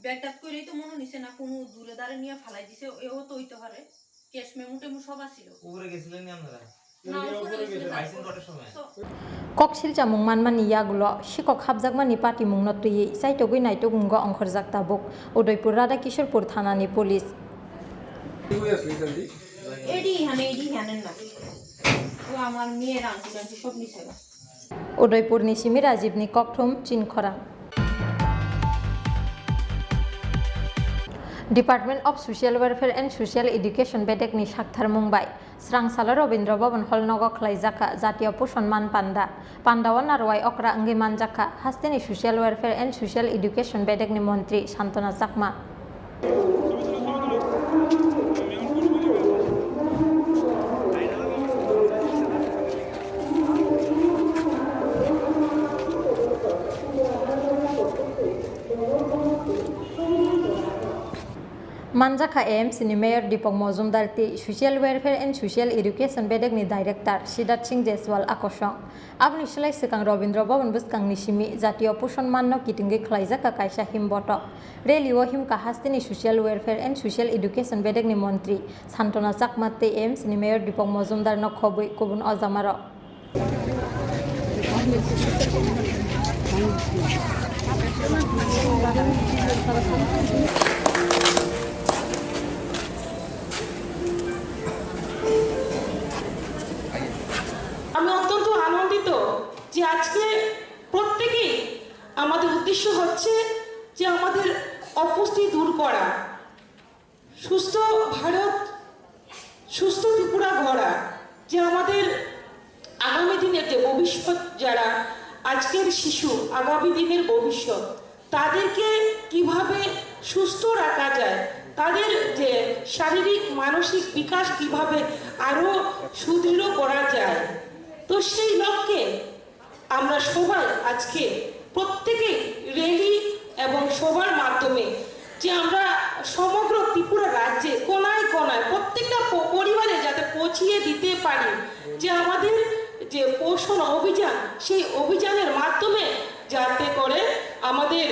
ব্যাকআপ করেই তো মনে নিছে না, কোনো দূরে দাঁড়ে নিয়ে ফালাই দিছে, এও তো হইতে পারে। ক্যাশ মেমো টেমো সব আছিল। উপরে গেছিলেন নি আপনারা? না, উপরে গেছিল না। আইসেন কটার সময়? Koksil chamung manmani yagulo sikok hapjakmani patimungno twiwi chaitogwi naitugmung ongkhorjak tabuk Udaipur Radha Kishorpur thanani police. Edi hane, edi hane na. O amar miye rang kudan ki sop ni saga. Udaipurni simi Rajibni kokthum Chinkhorang. Department of Social Welfare and Social Education bedekni sakthar mungbai Srangsalo Robindra Bhavan Hall nogo khlaijak kha Jatiyo Poshon Man Panda. Pandao narwai okra wngwi manjak kha hasteni Social Welfare and Social Education bedekni montri Santona Chakma. Manjakha A M C ni Mayor Deepak Majumdar tei Social Welfare and Social Education bedekni Director Siddharth Singh Jaiswal akosong. Aboni slai swkang Rabindra Bhavan bwskangni simi Jatiyo Poshon Manno kitingwi khlaijakha kaisa himbotok. Rally o himkha hasteni Social Welfare and Social Education bedekni montri Santona Chakma tei A M C ni Mayor Deepak Majumdar no khobwi kubun ojamarok. আমি অত্যন্ত আনন্দিত যে আজকে প্রত্যেকেই আমাদের উদ্দেশ্য হচ্ছে যে আমাদের অপুষ্টি দূর করা, সুস্থ ভারত, সুস্থ ত্রিপুরা গড়া, যে আমাদের আগামী দিনের যে ভবিষ্যৎ, যারা আজকের শিশু, আগামী দিনের ভবিষ্যৎ, তাদেরকে কিভাবে সুস্থ রাখা যায়, তাদের যে শারীরিক মানসিক বিকাশ কিভাবে আরও সুদৃঢ় করা যায়। তো সেই লক্ষ্যে আমরা সবাই আজকে প্রত্যেকেই র‍্যালি এবং সভার মাধ্যমে যে আমরা সমগ্র ত্রিপুরা রাজ্যে কোনায় কোনায় প্রত্যেকটা প-, পরিবারে যাতে পৌঁছিয়ে দিতে পারি যে আমাদের যে পোষণ অভিযান, সেই অভিযানের মাধ্যমে যাতে করে আমাদের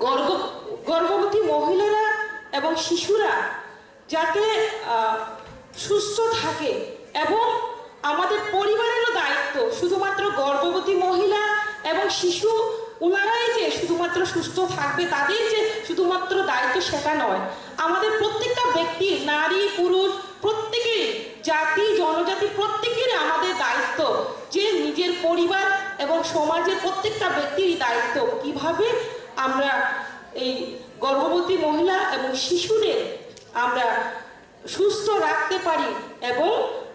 গর্ভ-, গর্ভবতী মহিলারা এবং শিশুরা যাতে, আহ, সুস্থ থাকে এবং আমাদের পরিবারেরও দায়িত্ব, শুধুমাত্র গর্ভবতী মহিলা এবং শিশু ওনারাই যে শুধুমাত্র সুস্থ থাকবে, তাদের যে শুধুমাত্র দায়িত্ব সেটা নয়, আমাদের প্রত্যেকটা ব্যক্তির, নারী, পুরুষ, প্রত্যেকেরই, জাতি, জনজাতি প্রত্যেকেরই আমাদের দায়িত্ব যে নিজের পরিবার এবং সমাজের প্রত্যেকটা ব্যক্তিরই দায়িত্ব কিভাবে আমরা এই গর্ভবতী মহিলা এবং শিশুদের আমরা সুস্থ রাখতে পারি এবং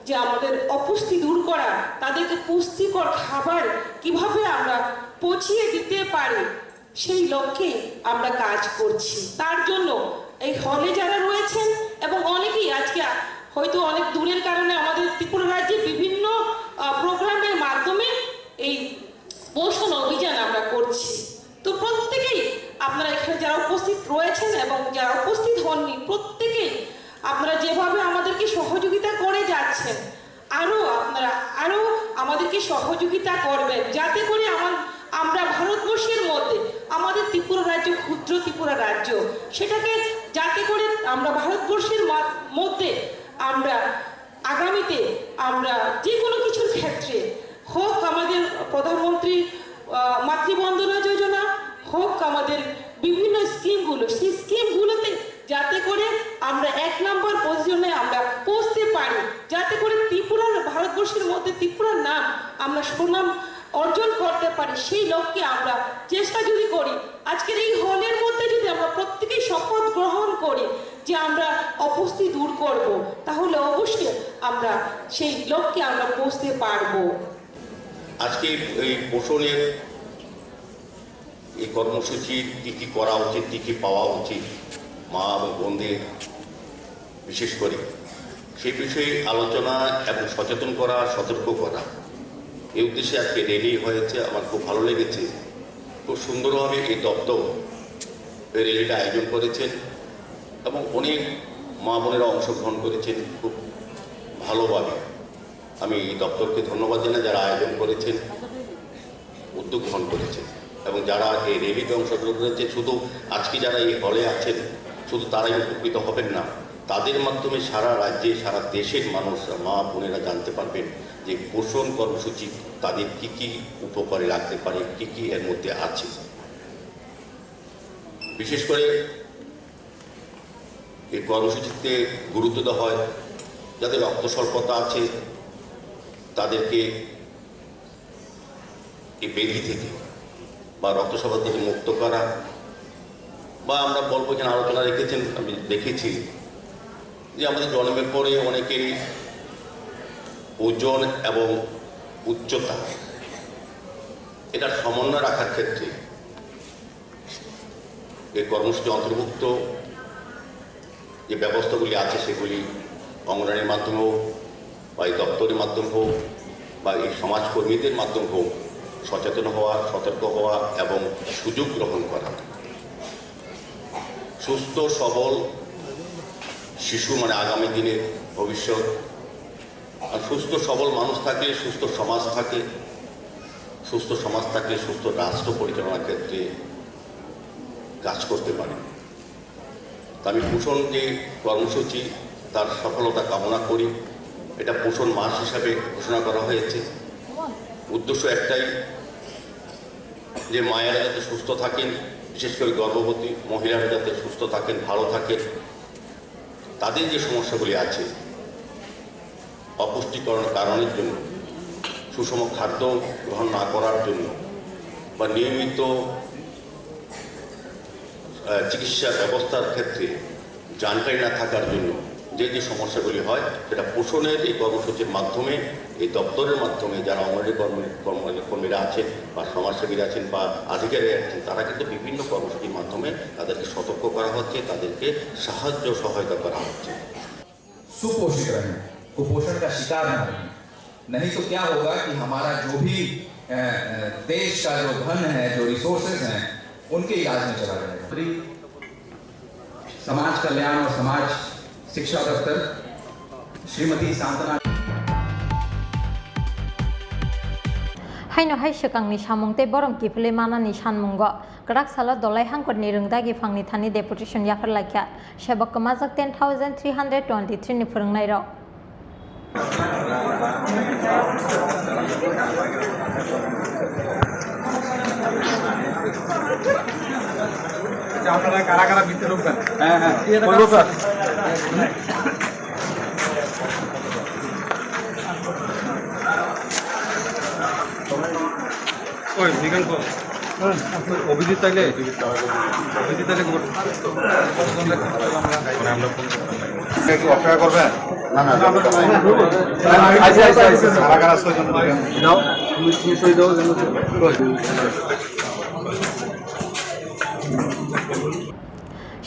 যে আমাদের অপুষ্টি দূর করা, তাদেরকে পুষ্টিকর খাবার কিভাবে আমরা পৌঁছিয়ে দিতে পারি, সেই লক্ষ্যেই আমরা কাজ করছি। তার জন্য এই হলে যারা রয়েছেন এবং অনেকেই আজকে, হয়তো অনেক দূরের কারণে আমাদের ত্রিপুরা রাজ্যে বিভিন্ন, আহ, প্রোগ্রামের মাধ্যমে এই পোষণ অভিযান আমরা করছি। তো প্রত্যেকেই, আপনারা এখানে যারা উপস্থিত রয়েছেন এবং যারা উপস্থিত হননি, প্রত্যেকেই আপনারা যেভাবে আমাদেরকে সহযোগিতা করে যাচ্ছেন, আরও আপনারা আরও আমাদেরকে সহযোগিতা করবেন, যাতে করে আমার, আমরা ভারতবর্ষের মধ্যে, আমাদের ত্রিপুরা রাজ্য, ক্ষুদ্র ত্রিপুরা রাজ্য, সেটাকে যাতে করে আমরা ভারতবর্ষের মা-, মধ্যে আমরা আগামীতে আমরা যে কোনো কিছুর ক্ষেত্রে হোক আমাদের প্রধানমন্ত্রী, আহ, মাতৃবন্দনা যোজনা, হোক আমাদের বিভিন্ন স্কিমগুলো, সেই স্কিমগুলোতে যাতে করে আমরা এক নম্বর পজিশনে আমরা পৌঁছতে পারি, যাতে করে ত্রিপুরার, ভারতবর্ষের মধ্যে ত্রিপুরার নাম, আমরা সুনাম অর্জন করতে পারি, সেই লক্ষ্যে আমরা চেষ্টা যদি করি, আজকের এই হলের মধ্যে যদি আমরা প্রত্যেকেই শপথ গ্রহণ করি যে আমরা অপুষ্টি দূর করব, তাহলে অবশ্যই আমরা সেই লক্ষ্যে আমরা পৌঁছতে পারবো। আজকে এই পোষণের এই কর্মসূচি কি কি করা উচিত, কি কি পাওয়া উচিত মা এবং বোনদের বিশেষ করে, সেই বিষয়ে আলোচনা এবং সচেতন করা, সতর্ক করা, এই উদ্দেশ্যে আজকে র‍্যালি হয়েছে। আমার খুব ভালো লেগেছে, খুব সুন্দরভাবে এই দপ্তর এই র‍্যালিটা আয়োজন করেছেন এবং অনেক মা বোনেরা অংশগ্রহণ করেছেন খুব ভালোভাবে। আমি এই দপ্তরকে ধন্যবাদ জানাই, যারা আয়োজন করেছেন, উদ্যোগ গ্রহণ করেছেন এবং যারা এই র‍্যালিতে অংশগ্রহণ করেছেন। শুধু আজকে যারা এই হলে আছেন, শুধু তারাই উপকৃত হবেন না, তাদের মাধ্যমে সারা রাজ্যে, সারা দেশের মানুষ, মা বোনেরা জানতে পারবেন যে পোষণ কর্মসূচি তাদের কি কি উপকারে লাগতে পারে, কি কি এর মধ্যে আছে। বিশেষ করে এই কর্মসূচিতে গুরুত্ব দেওয়া হয় যাদের রক্ত স্বল্পতা আছে, তাদেরকে এই ব্যাধি থেকে বা রক্ত স্বল্পতা থেকে মুক্ত করা, বা আমরা বলবো, এখানে আলোচনা রেখেছেন, আমি দেখেছি যে আমাদের জন্মের পরে অনেকেরই ওজন এবং উচ্চতা, এটা সমন্বয় রাখার ক্ষেত্রে এই কর্মসূচি অন্তর্ভুক্ত যে ব্যবস্থাগুলি আছে, সেগুলি অঙ্গনওয়াড়ির মাধ্যমে হোক, বা এই দপ্তরের মাধ্যমে হোক, বা এই সমাজকর্মীদের মাধ্যমে হোক, সচেতন হওয়া, সতর্ক হওয়া এবং সুযোগ গ্রহণ করা। সুস্থ সবল শিশু মানে আগামী দিনের ভবিষ্যৎ। আর সুস্থ সবল মানুষ থাকলে সুস্থ সমাজ থাকে, সুস্থ সমাজ থাকলে সুস্থ রাষ্ট্র পরিচালনার ক্ষেত্রে কাজ করতে পারে। তো আমি পোষণ যে কর্মসূচি, তার সফলতা কামনা করি। এটা পোষণ মাস হিসাবে ঘোষণা করা হয়েছে। উদ্দেশ্য একটাই, যে মায়েরা যাতে সুস্থ থাকেন, বিশেষ করে গর্ভবতী মহিলারা যাতে সুস্থ থাকেন, ভালো থাকেন, তাদের যে সমস্যাগুলি আছে, অপুষ্টিকরণ কারণের জন্য, সুষম খাদ্য গ্রহণ না করার জন্য, বা নিয়মিত, আহ, চিকিৎসা ব্যবস্থার ক্ষেত্রে জানকারি না থাকার জন্য যে যে সমস্যাগুলি হয়, সেটা পোষণের এই কর্মসূচির মাধ্যমে, এই দপ্তরের মাধ্যমে যারা অঙ্গনওয়াড়ি কর্মী, কর্ম-, কর্মীরা আছেন বা সমাজসেবীরা আছেন বা আধিকারিক আছেন, তারা কিন্তু বিভিন্ন কর্মসূচির মাধ্যমে তাদেরকে সতর্ক করা হচ্ছে, তাদেরকে সাহায্য সহায়তা করা হচ্ছে। सुपोषित रहें, कुपोषण का शिकार न रहें। नहीं तो क्या होगा कि हमारा जो भी अ, अ, देश का जो धन है, जो रिसोर्सेज हैं, उनके इलाज में चला जाएगा। समाज कल्याण और समाज शिक्षा दफ्तर श्रीमती सांतना Haino hai swkangni samung tei borom kiphilwi manani sanmungo kwrak salo Dolai Hangkotni Rwngdagi Phangni thani deputation yapharlaikha. Sebok kwmajak ten thousand three hundred twenty three ni phwrwngnairok. আপনারা কারা কারা ভিতরে ঢুকবেন? হ্যাঁ হ্যাঁ, বলবো স্যার। ওই দিগন্ত অভিজিৎ তাইলে, অভিজিৎ তাইলে খবর। একটু অপেক্ষা করবেন। না না, আচ্ছা আচ্ছা আচ্ছা, কারা কারা ছয়জন? দাও, তুমি তুমি সই দাও।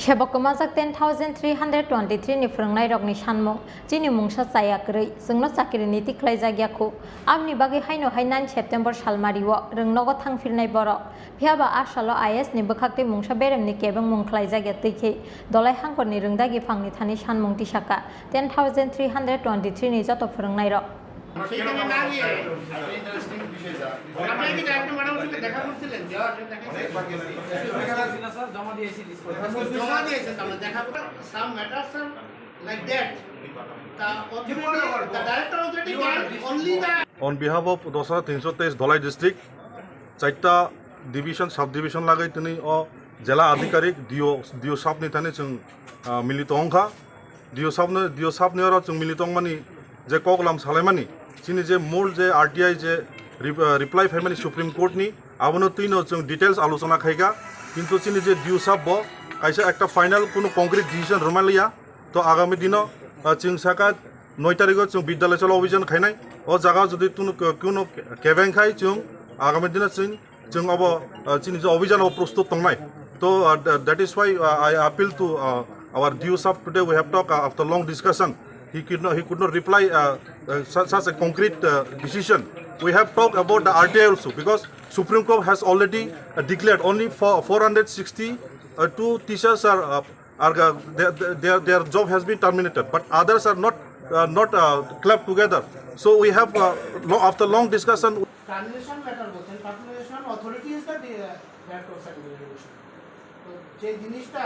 Sebok kwmajak ten thousand three hundred twenty three ni phwrwngnairokni sanmung. Chini mungsa chaya kwrwi, chwngno chakiri niti khlaijak ya khu. Aboni bagwi haino hai nine September salmario rwngnogo thangphirnai borok. Phiyaba a salo I A S ni bwkhaktwi mungsa beremni kebengmung khlaijak ya twi khe Dolai Hangkorni Rwngdagi Phangni thani sanmung tisaka ten thousand three hundred twenty three ni joto phwrwngnairok. জমা দিয়েছেন, তাহলে দেখা করে some matters are like that. The authority, the director of the only the On behalf of Dosra tinsho teis Dholai district, chaita division, sub division lagai tini o jela adhikarik D O, D O sab ni thani chwng, ah, milito wngkha. D O sab no, D O sab ni oro chwng milito wngmani je koklam salaimani, chini je mul je R T I je re-, ah, reply phaimani Supreme Court ni, abono twino chwng details alochona khaikha. Kintu chini je D O sab bo kaisa ekta final kuno concrete decision rwmaliya. To agami dino, ah, chwng saka noi tarikh o chwng Vidyalaya Chalo Abhijan khainai. O jaga o jodi tunu k-, kuno kebeng khai chwng agami dino chwng, chwng obo, ah, chini je abhijan obo prostut tongnai. To, ah, th-, that is why, ah, I appeal to, ah, our D O sab. Today we have talked, ah, after long discussion. He could not, he could not reply, ah, ah, such, such a concrete, ah, decision. We have talked about the R T I also because Supreme Court has already, uh, declared only for four hundred sixty-two teachers are, uh, are, uh, their, their, their job has been terminated, but others are not, uh, not, uh, clubbed together. So we have, uh, lo-, after long discussion. Termination matter বলছেন, termination authority is the di-, director of secondary education. তো যে জিনিসটা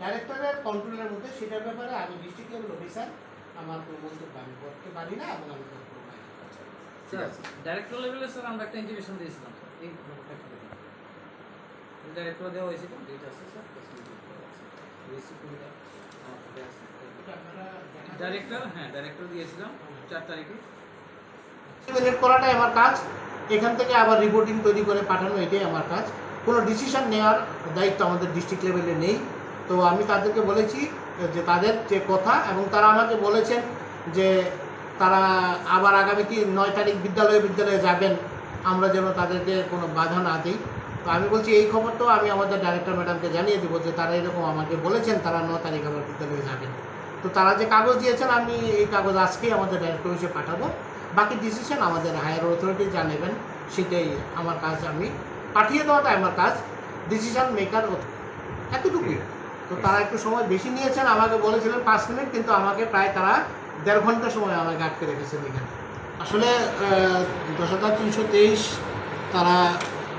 ডাইরেক্টরের কন্ট্রোলের মধ্যে, সেটার ব্যাপারে আমি ডিস্ট্রিক্ট লেভেল অফিসার, আমার কোনো মন্তব্য আমি করতে পারি না এবং আমি করতে পারি না। স্যার, ডাইরেক্টর লেভেলে স্যার আমরা একটা ইন্টিমেশন দিয়েছিলাম স্যার, এই ব্যাপারটা একটু দেখুন। ডাইরেক্টর দেওয়া হয়েছিল, ডেট আছে স্যার, প্রেস মিট করা আছে। ডাইরেক্টর, হ্যাঁ, ডাইরেক্টর দিয়েছিলাম চার তারিখে। ইভ্যালুয়েট করাটাই আমার কাজ। এখান থেকে আবার রিপোর্টিং তৈরি করে পাঠানো, এটাই আমার কাজ। কোনো ডিসিশন নেওয়ার দায়িত্ব আমাদের ডিস্ট্রিক্ট লেভেলে নেই। তো আমি তাদেরকে বলেছি যে তাদের যে কথা, এবং তারা আমাকে বলেছেন যে তারা আবার আগামী তিন নয় তারিখ বিদ্যালয়ে বিদ্যালয়ে যাবেন, আমরা যেন তাদেরকে কোনো বাধা না দিই। তো আমি বলছি, এই খবরটাও আমি আমাদের ডাইরেক্টর ম্যাডামকে জানিয়ে দেবো যে তারা এরকম আমাকে বলেছেন, তারা ন তারিখ আবার বিদ্যালয়ে যাবেন। তো তারা যে কাগজ দিয়েছেন, আমি এই কাগজ আজকেই আমাদের ডাইরেক্টর অফিসে পাঠাবো। বাকি ডিসিশন আমাদের হায়ার অথরিটি জানাবেন, সেটাই আমার কাজ। আমি পাঠিয়ে দেওয়াটাই আমার কাজ, ডিসিশন মেকার এতটুকুই। তো তারা একটু সময় বেশি নিয়েছেন, আমাকে বলেছিলেন পাঁচ মিনিট, কিন্তু আমাকে প্রায় তারা দেড় ঘন্টা সময় আমাকে আটকে রেখেছেন এখানে। আসলে আহ, দশ হাজার তিনশো তেইশ তারা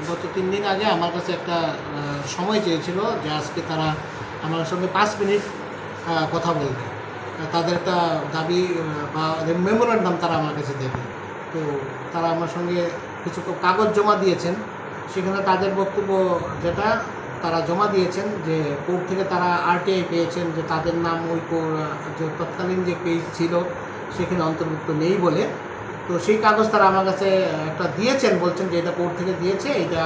গত তিন দিন আগে আমার কাছে একটা আহ, সময় চেয়েছিল, যে আজকে তারা আমার সঙ্গে পাঁচ মিনিট আহ, কথা বলবে। আহ, তাদের একটা দাবি আহ, বা মেমোরান্ডাম তারা আমার কাছে দেবে। তো তারা আমার সঙ্গে কিছু ক- কাগজ জমা দিয়েছেন। সেখানে তাদের বক্তব্য যেটা তারা জমা দিয়েছেন, যে কোর্ট থেকে তারা আরটিআই পেয়েছেন, যে তাদের নাম ওই কো- যে তৎকালীন যে পেজ ছিল সেখানে অন্তর্ভুক্ত নেই বলে। তো সেই কাগজ তারা আমার কাছে একটা দিয়েছেন, বলছেন যে এটা কোর্ট থেকে দিয়েছে, এটা।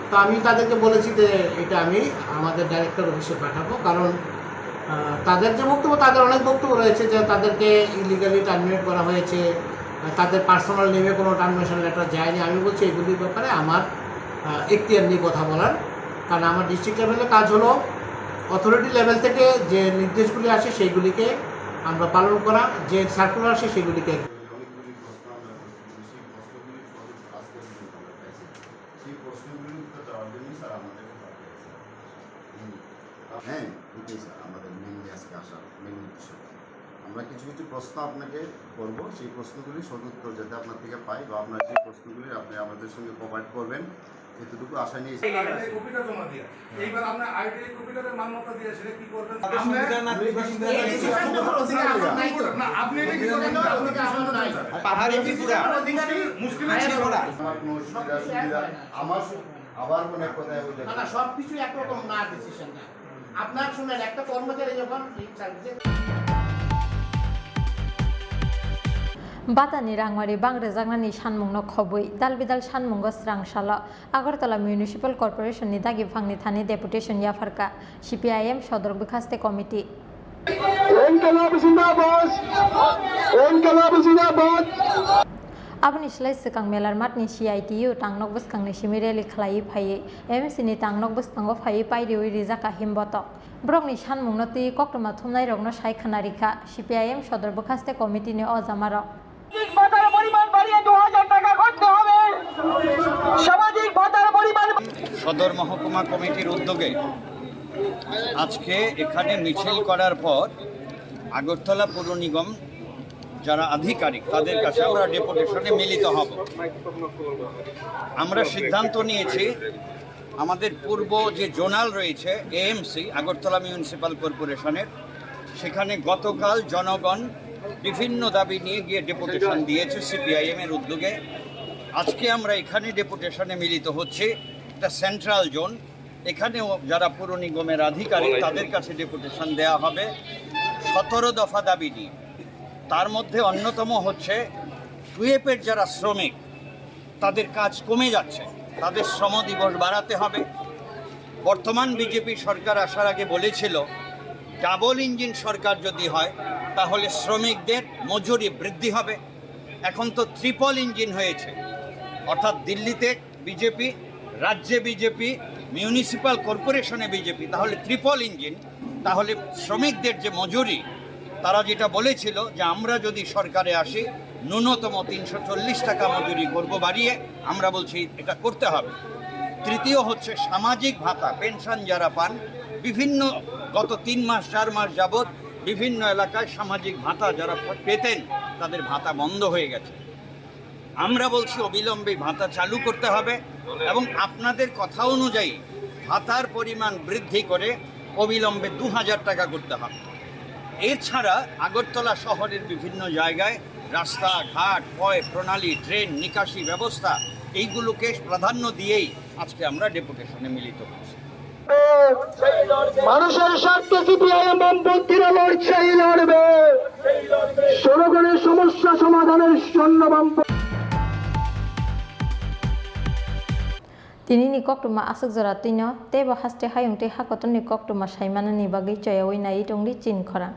তো আমি তাদেরকে বলেছি যে এটা আমি আমাদের ডাইরেক্টর অফিসে পাঠাবো, কারণ আহ, তাদের যে বক্তব্য, তাদের অনেক বক্তব্য রয়েছে যে তাদেরকে ইলিগালি টার্মিনেট করা হয়েছে, আহ, তাদের পার্সোনাল নেমে কোনো টার্মিনেশন লেটার যায়নি। আমি বলছি এগুলির ব্যাপারে আমার আহ, এখতিয়ার নেই কথা বলার, কারণ আমার ডিস্ট্রিক্ট লেভেলে কাজ হলো অথরিটি লেভেল থেকে যে নির্দেশগুলি আসে সেইগুলিকে আমরা পালন করা, যে সার্কুলার আসে সেগুলিকে। অনেকগুলি প্রশ্ন আমরা করছি, কিন্তু সেই প্রশ্নগুলির সহজ আজকের দিনে আমরা পাইছি। সেই প্রশ্নগুলির উত্তর দেওয়ার জন্যই স্যার আমাদেরকে পাঠিয়েছেন। হুম। হ্যাঁ, এটাই স্যার আমাদের মেইনলি আজকে আসার মেইন উদ্দেশ্য। আমরা কিছু কিছু প্রশ্ন আপনাকে করব, সেই প্রশ্নগুলি সদুত্তর যাতে আপনার থেকে পাই বা আপনার যে প্রশ্নগুলি আপনি আমাদের সঙ্গে কোঅপারেট করবেন, এতটুকু আশা নিয়ে এসেছি। আইডিআই কপিটা জমা দিয়া। এইবার আপনার আইডিআই কপিটাতে মান্যতা দিয়ে সেটা কি করবেন? তাদের আপনি সুবিধা না, দুই বার সুবিধা না, এই সিস্টেমটা হলো যে আপনার নাই তো। না, আপনি এটা কি করবেন? আপনি কি করবেন? পাহাড়ি ত্রিপুরা। মুশকিল, মুশকিল হচ্ছে ত্রিপুরা। আমার কোনো সুবিধা, সুবিধা, আমার সু-, আবার মনে হয় কোথায় হয়ে যাবে। না, না, সবকিছু একরকম না ডিসিশনটা। আপনার শুনেন, একটা কর্মচারী যখন এই সার্ভিসে Batani rangmari bang rwjaknani sanmungno khobwi, dal bidal sanmungo srang salo Agartala Municipal Corporation ni dagi phangni thani deputation yapharkha C P I M Sodor Bwkhaste Committee. Inkilab Zindabad! Inkilab Zindabad! Aboni slai swkang Melar Math ni C I T U tangnok bwskangni simi rally khlaiwi phaiwi M C ni tangnok bwskango phaiwi pairiwi rijak kahim botok. Borokni sanmungno twiwi koktwma thumnairokno sai khna rikha C P I M Sodor Bwkhaste Committee ni o jamarok. সামাজিক ভাতার পরিমাণ বাড়িয়ে দু হাজার টাকা করতে হবে। সামাজিক ভাতার পরিমাণ সদর মহকুমা কমিটির উদ্যোগে আজকে এখানে মিছিল করার পর আগরতলা পৌর নিগম যারা আধিকারিক তাদের কাছে আমরা ডেপুটেশনে মিলিত হব। আমরা সিদ্ধান্ত নিয়েছি আমাদের পূর্ব যে জোনাল রয়েছে এএমসি, আগরতলা মিউনিসিপ্যাল কর্পোরেশনের, সেখানে গতকাল জনগণ বিভিন্ন দাবি নিয়ে গিয়ে ডেপুটেশন দিয়েছে সিপিআইএম এর উদ্যোগে। আজকে আমরা এখানে ডেপুটেশনে মিলিত হচ্ছি। এটা সেন্ট্রাল জোন, এখানেও যারা পৌর নিগমের আধিকারিক তাদের কাছে ডেপুটেশন দেওয়া হবে সতেরো দফা দাবি নিয়ে। তার মধ্যে অন্যতম হচ্ছে টুয়েপের যারা শ্রমিক, তাদের কাজ কমে যাচ্ছে, তাদের শ্রম দিবস বাড়াতে হবে। বর্তমান বিজেপি সরকার আসার আগে বলেছিল ডাবল ইঞ্জিন সরকার যদি হয় তাহলে শ্রমিকদের মজুরি বৃদ্ধি হবে। এখন তো ট্রিপল ইঞ্জিন হয়েছে, অর্থাৎ দিল্লিতে বিজেপি, রাজ্যে বিজেপি, মিউনিসিপ্যাল কর্পোরেশনে বিজেপি, তাহলে ট্রিপল ইঞ্জিন। তাহলে শ্রমিকদের যে মজুরি, তারা যেটা বলেছিল যে আমরা যদি সরকারে আসি ন্যূনতম তিনশো চল্লিশ টাকা মজুরি করব বাড়িয়ে, আমরা বলছি এটা করতে হবে। তৃতীয় হচ্ছে সামাজিক ভাতা, পেনশন যারা পান, বিভিন্ন গত তিন মাস চার মাস যাবত বিভিন্ন এলাকায় সামাজিক ভাতা যারা পেতেন তাদের ভাতা বন্ধ হয়ে গেছে। আমরা বলছি অবিলম্বে ভাতা চালু করতে হবে এবং আপনাদের কথা অনুযায়ী ভাতার পরিমাণ বৃদ্ধি করে অবিলম্বে দু হাজার টাকা করতে হবে। এছাড়া আগরতলা শহরের বিভিন্ন জায়গায় রাস্তাঘাট, পয় প্রণালী, ড্রেন নিকাশি ব্যবস্থা, এইগুলোকে প্রাধান্য দিয়েই আজকে আমরা ডেপুটেশনে মিলিত হচ্ছি। মানুষের স্বার্থে সিপিআইএম বামপন্থীরা লড়ছেই লড়বে। জনগণের সমস্যা সমাধানের জন্য বামপন্থী Tini ni koktwma aswk jora twino teibo haste hayung tei hakotorni koktwma saimanani bagwi choyaui naiwi tongdi chini khorang.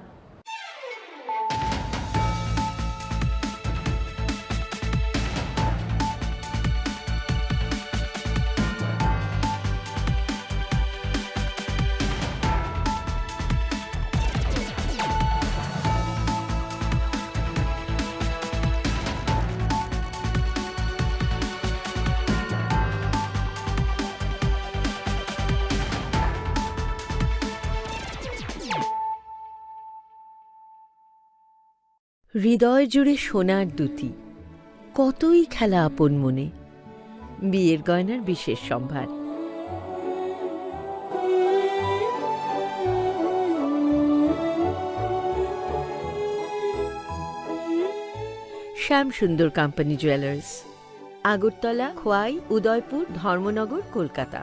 হৃদয় জুড়ে সোনার দ্যুতি, কতই খেলা আপন মনে। বিয়ের গয়নার বিশেষ সম্ভার। শ্যাম সুন্দর কোম্পানি জুয়েলার্স, আগরতলা, খোয়াই, উদয়পুর, ধর্মনগর, কলকাতা।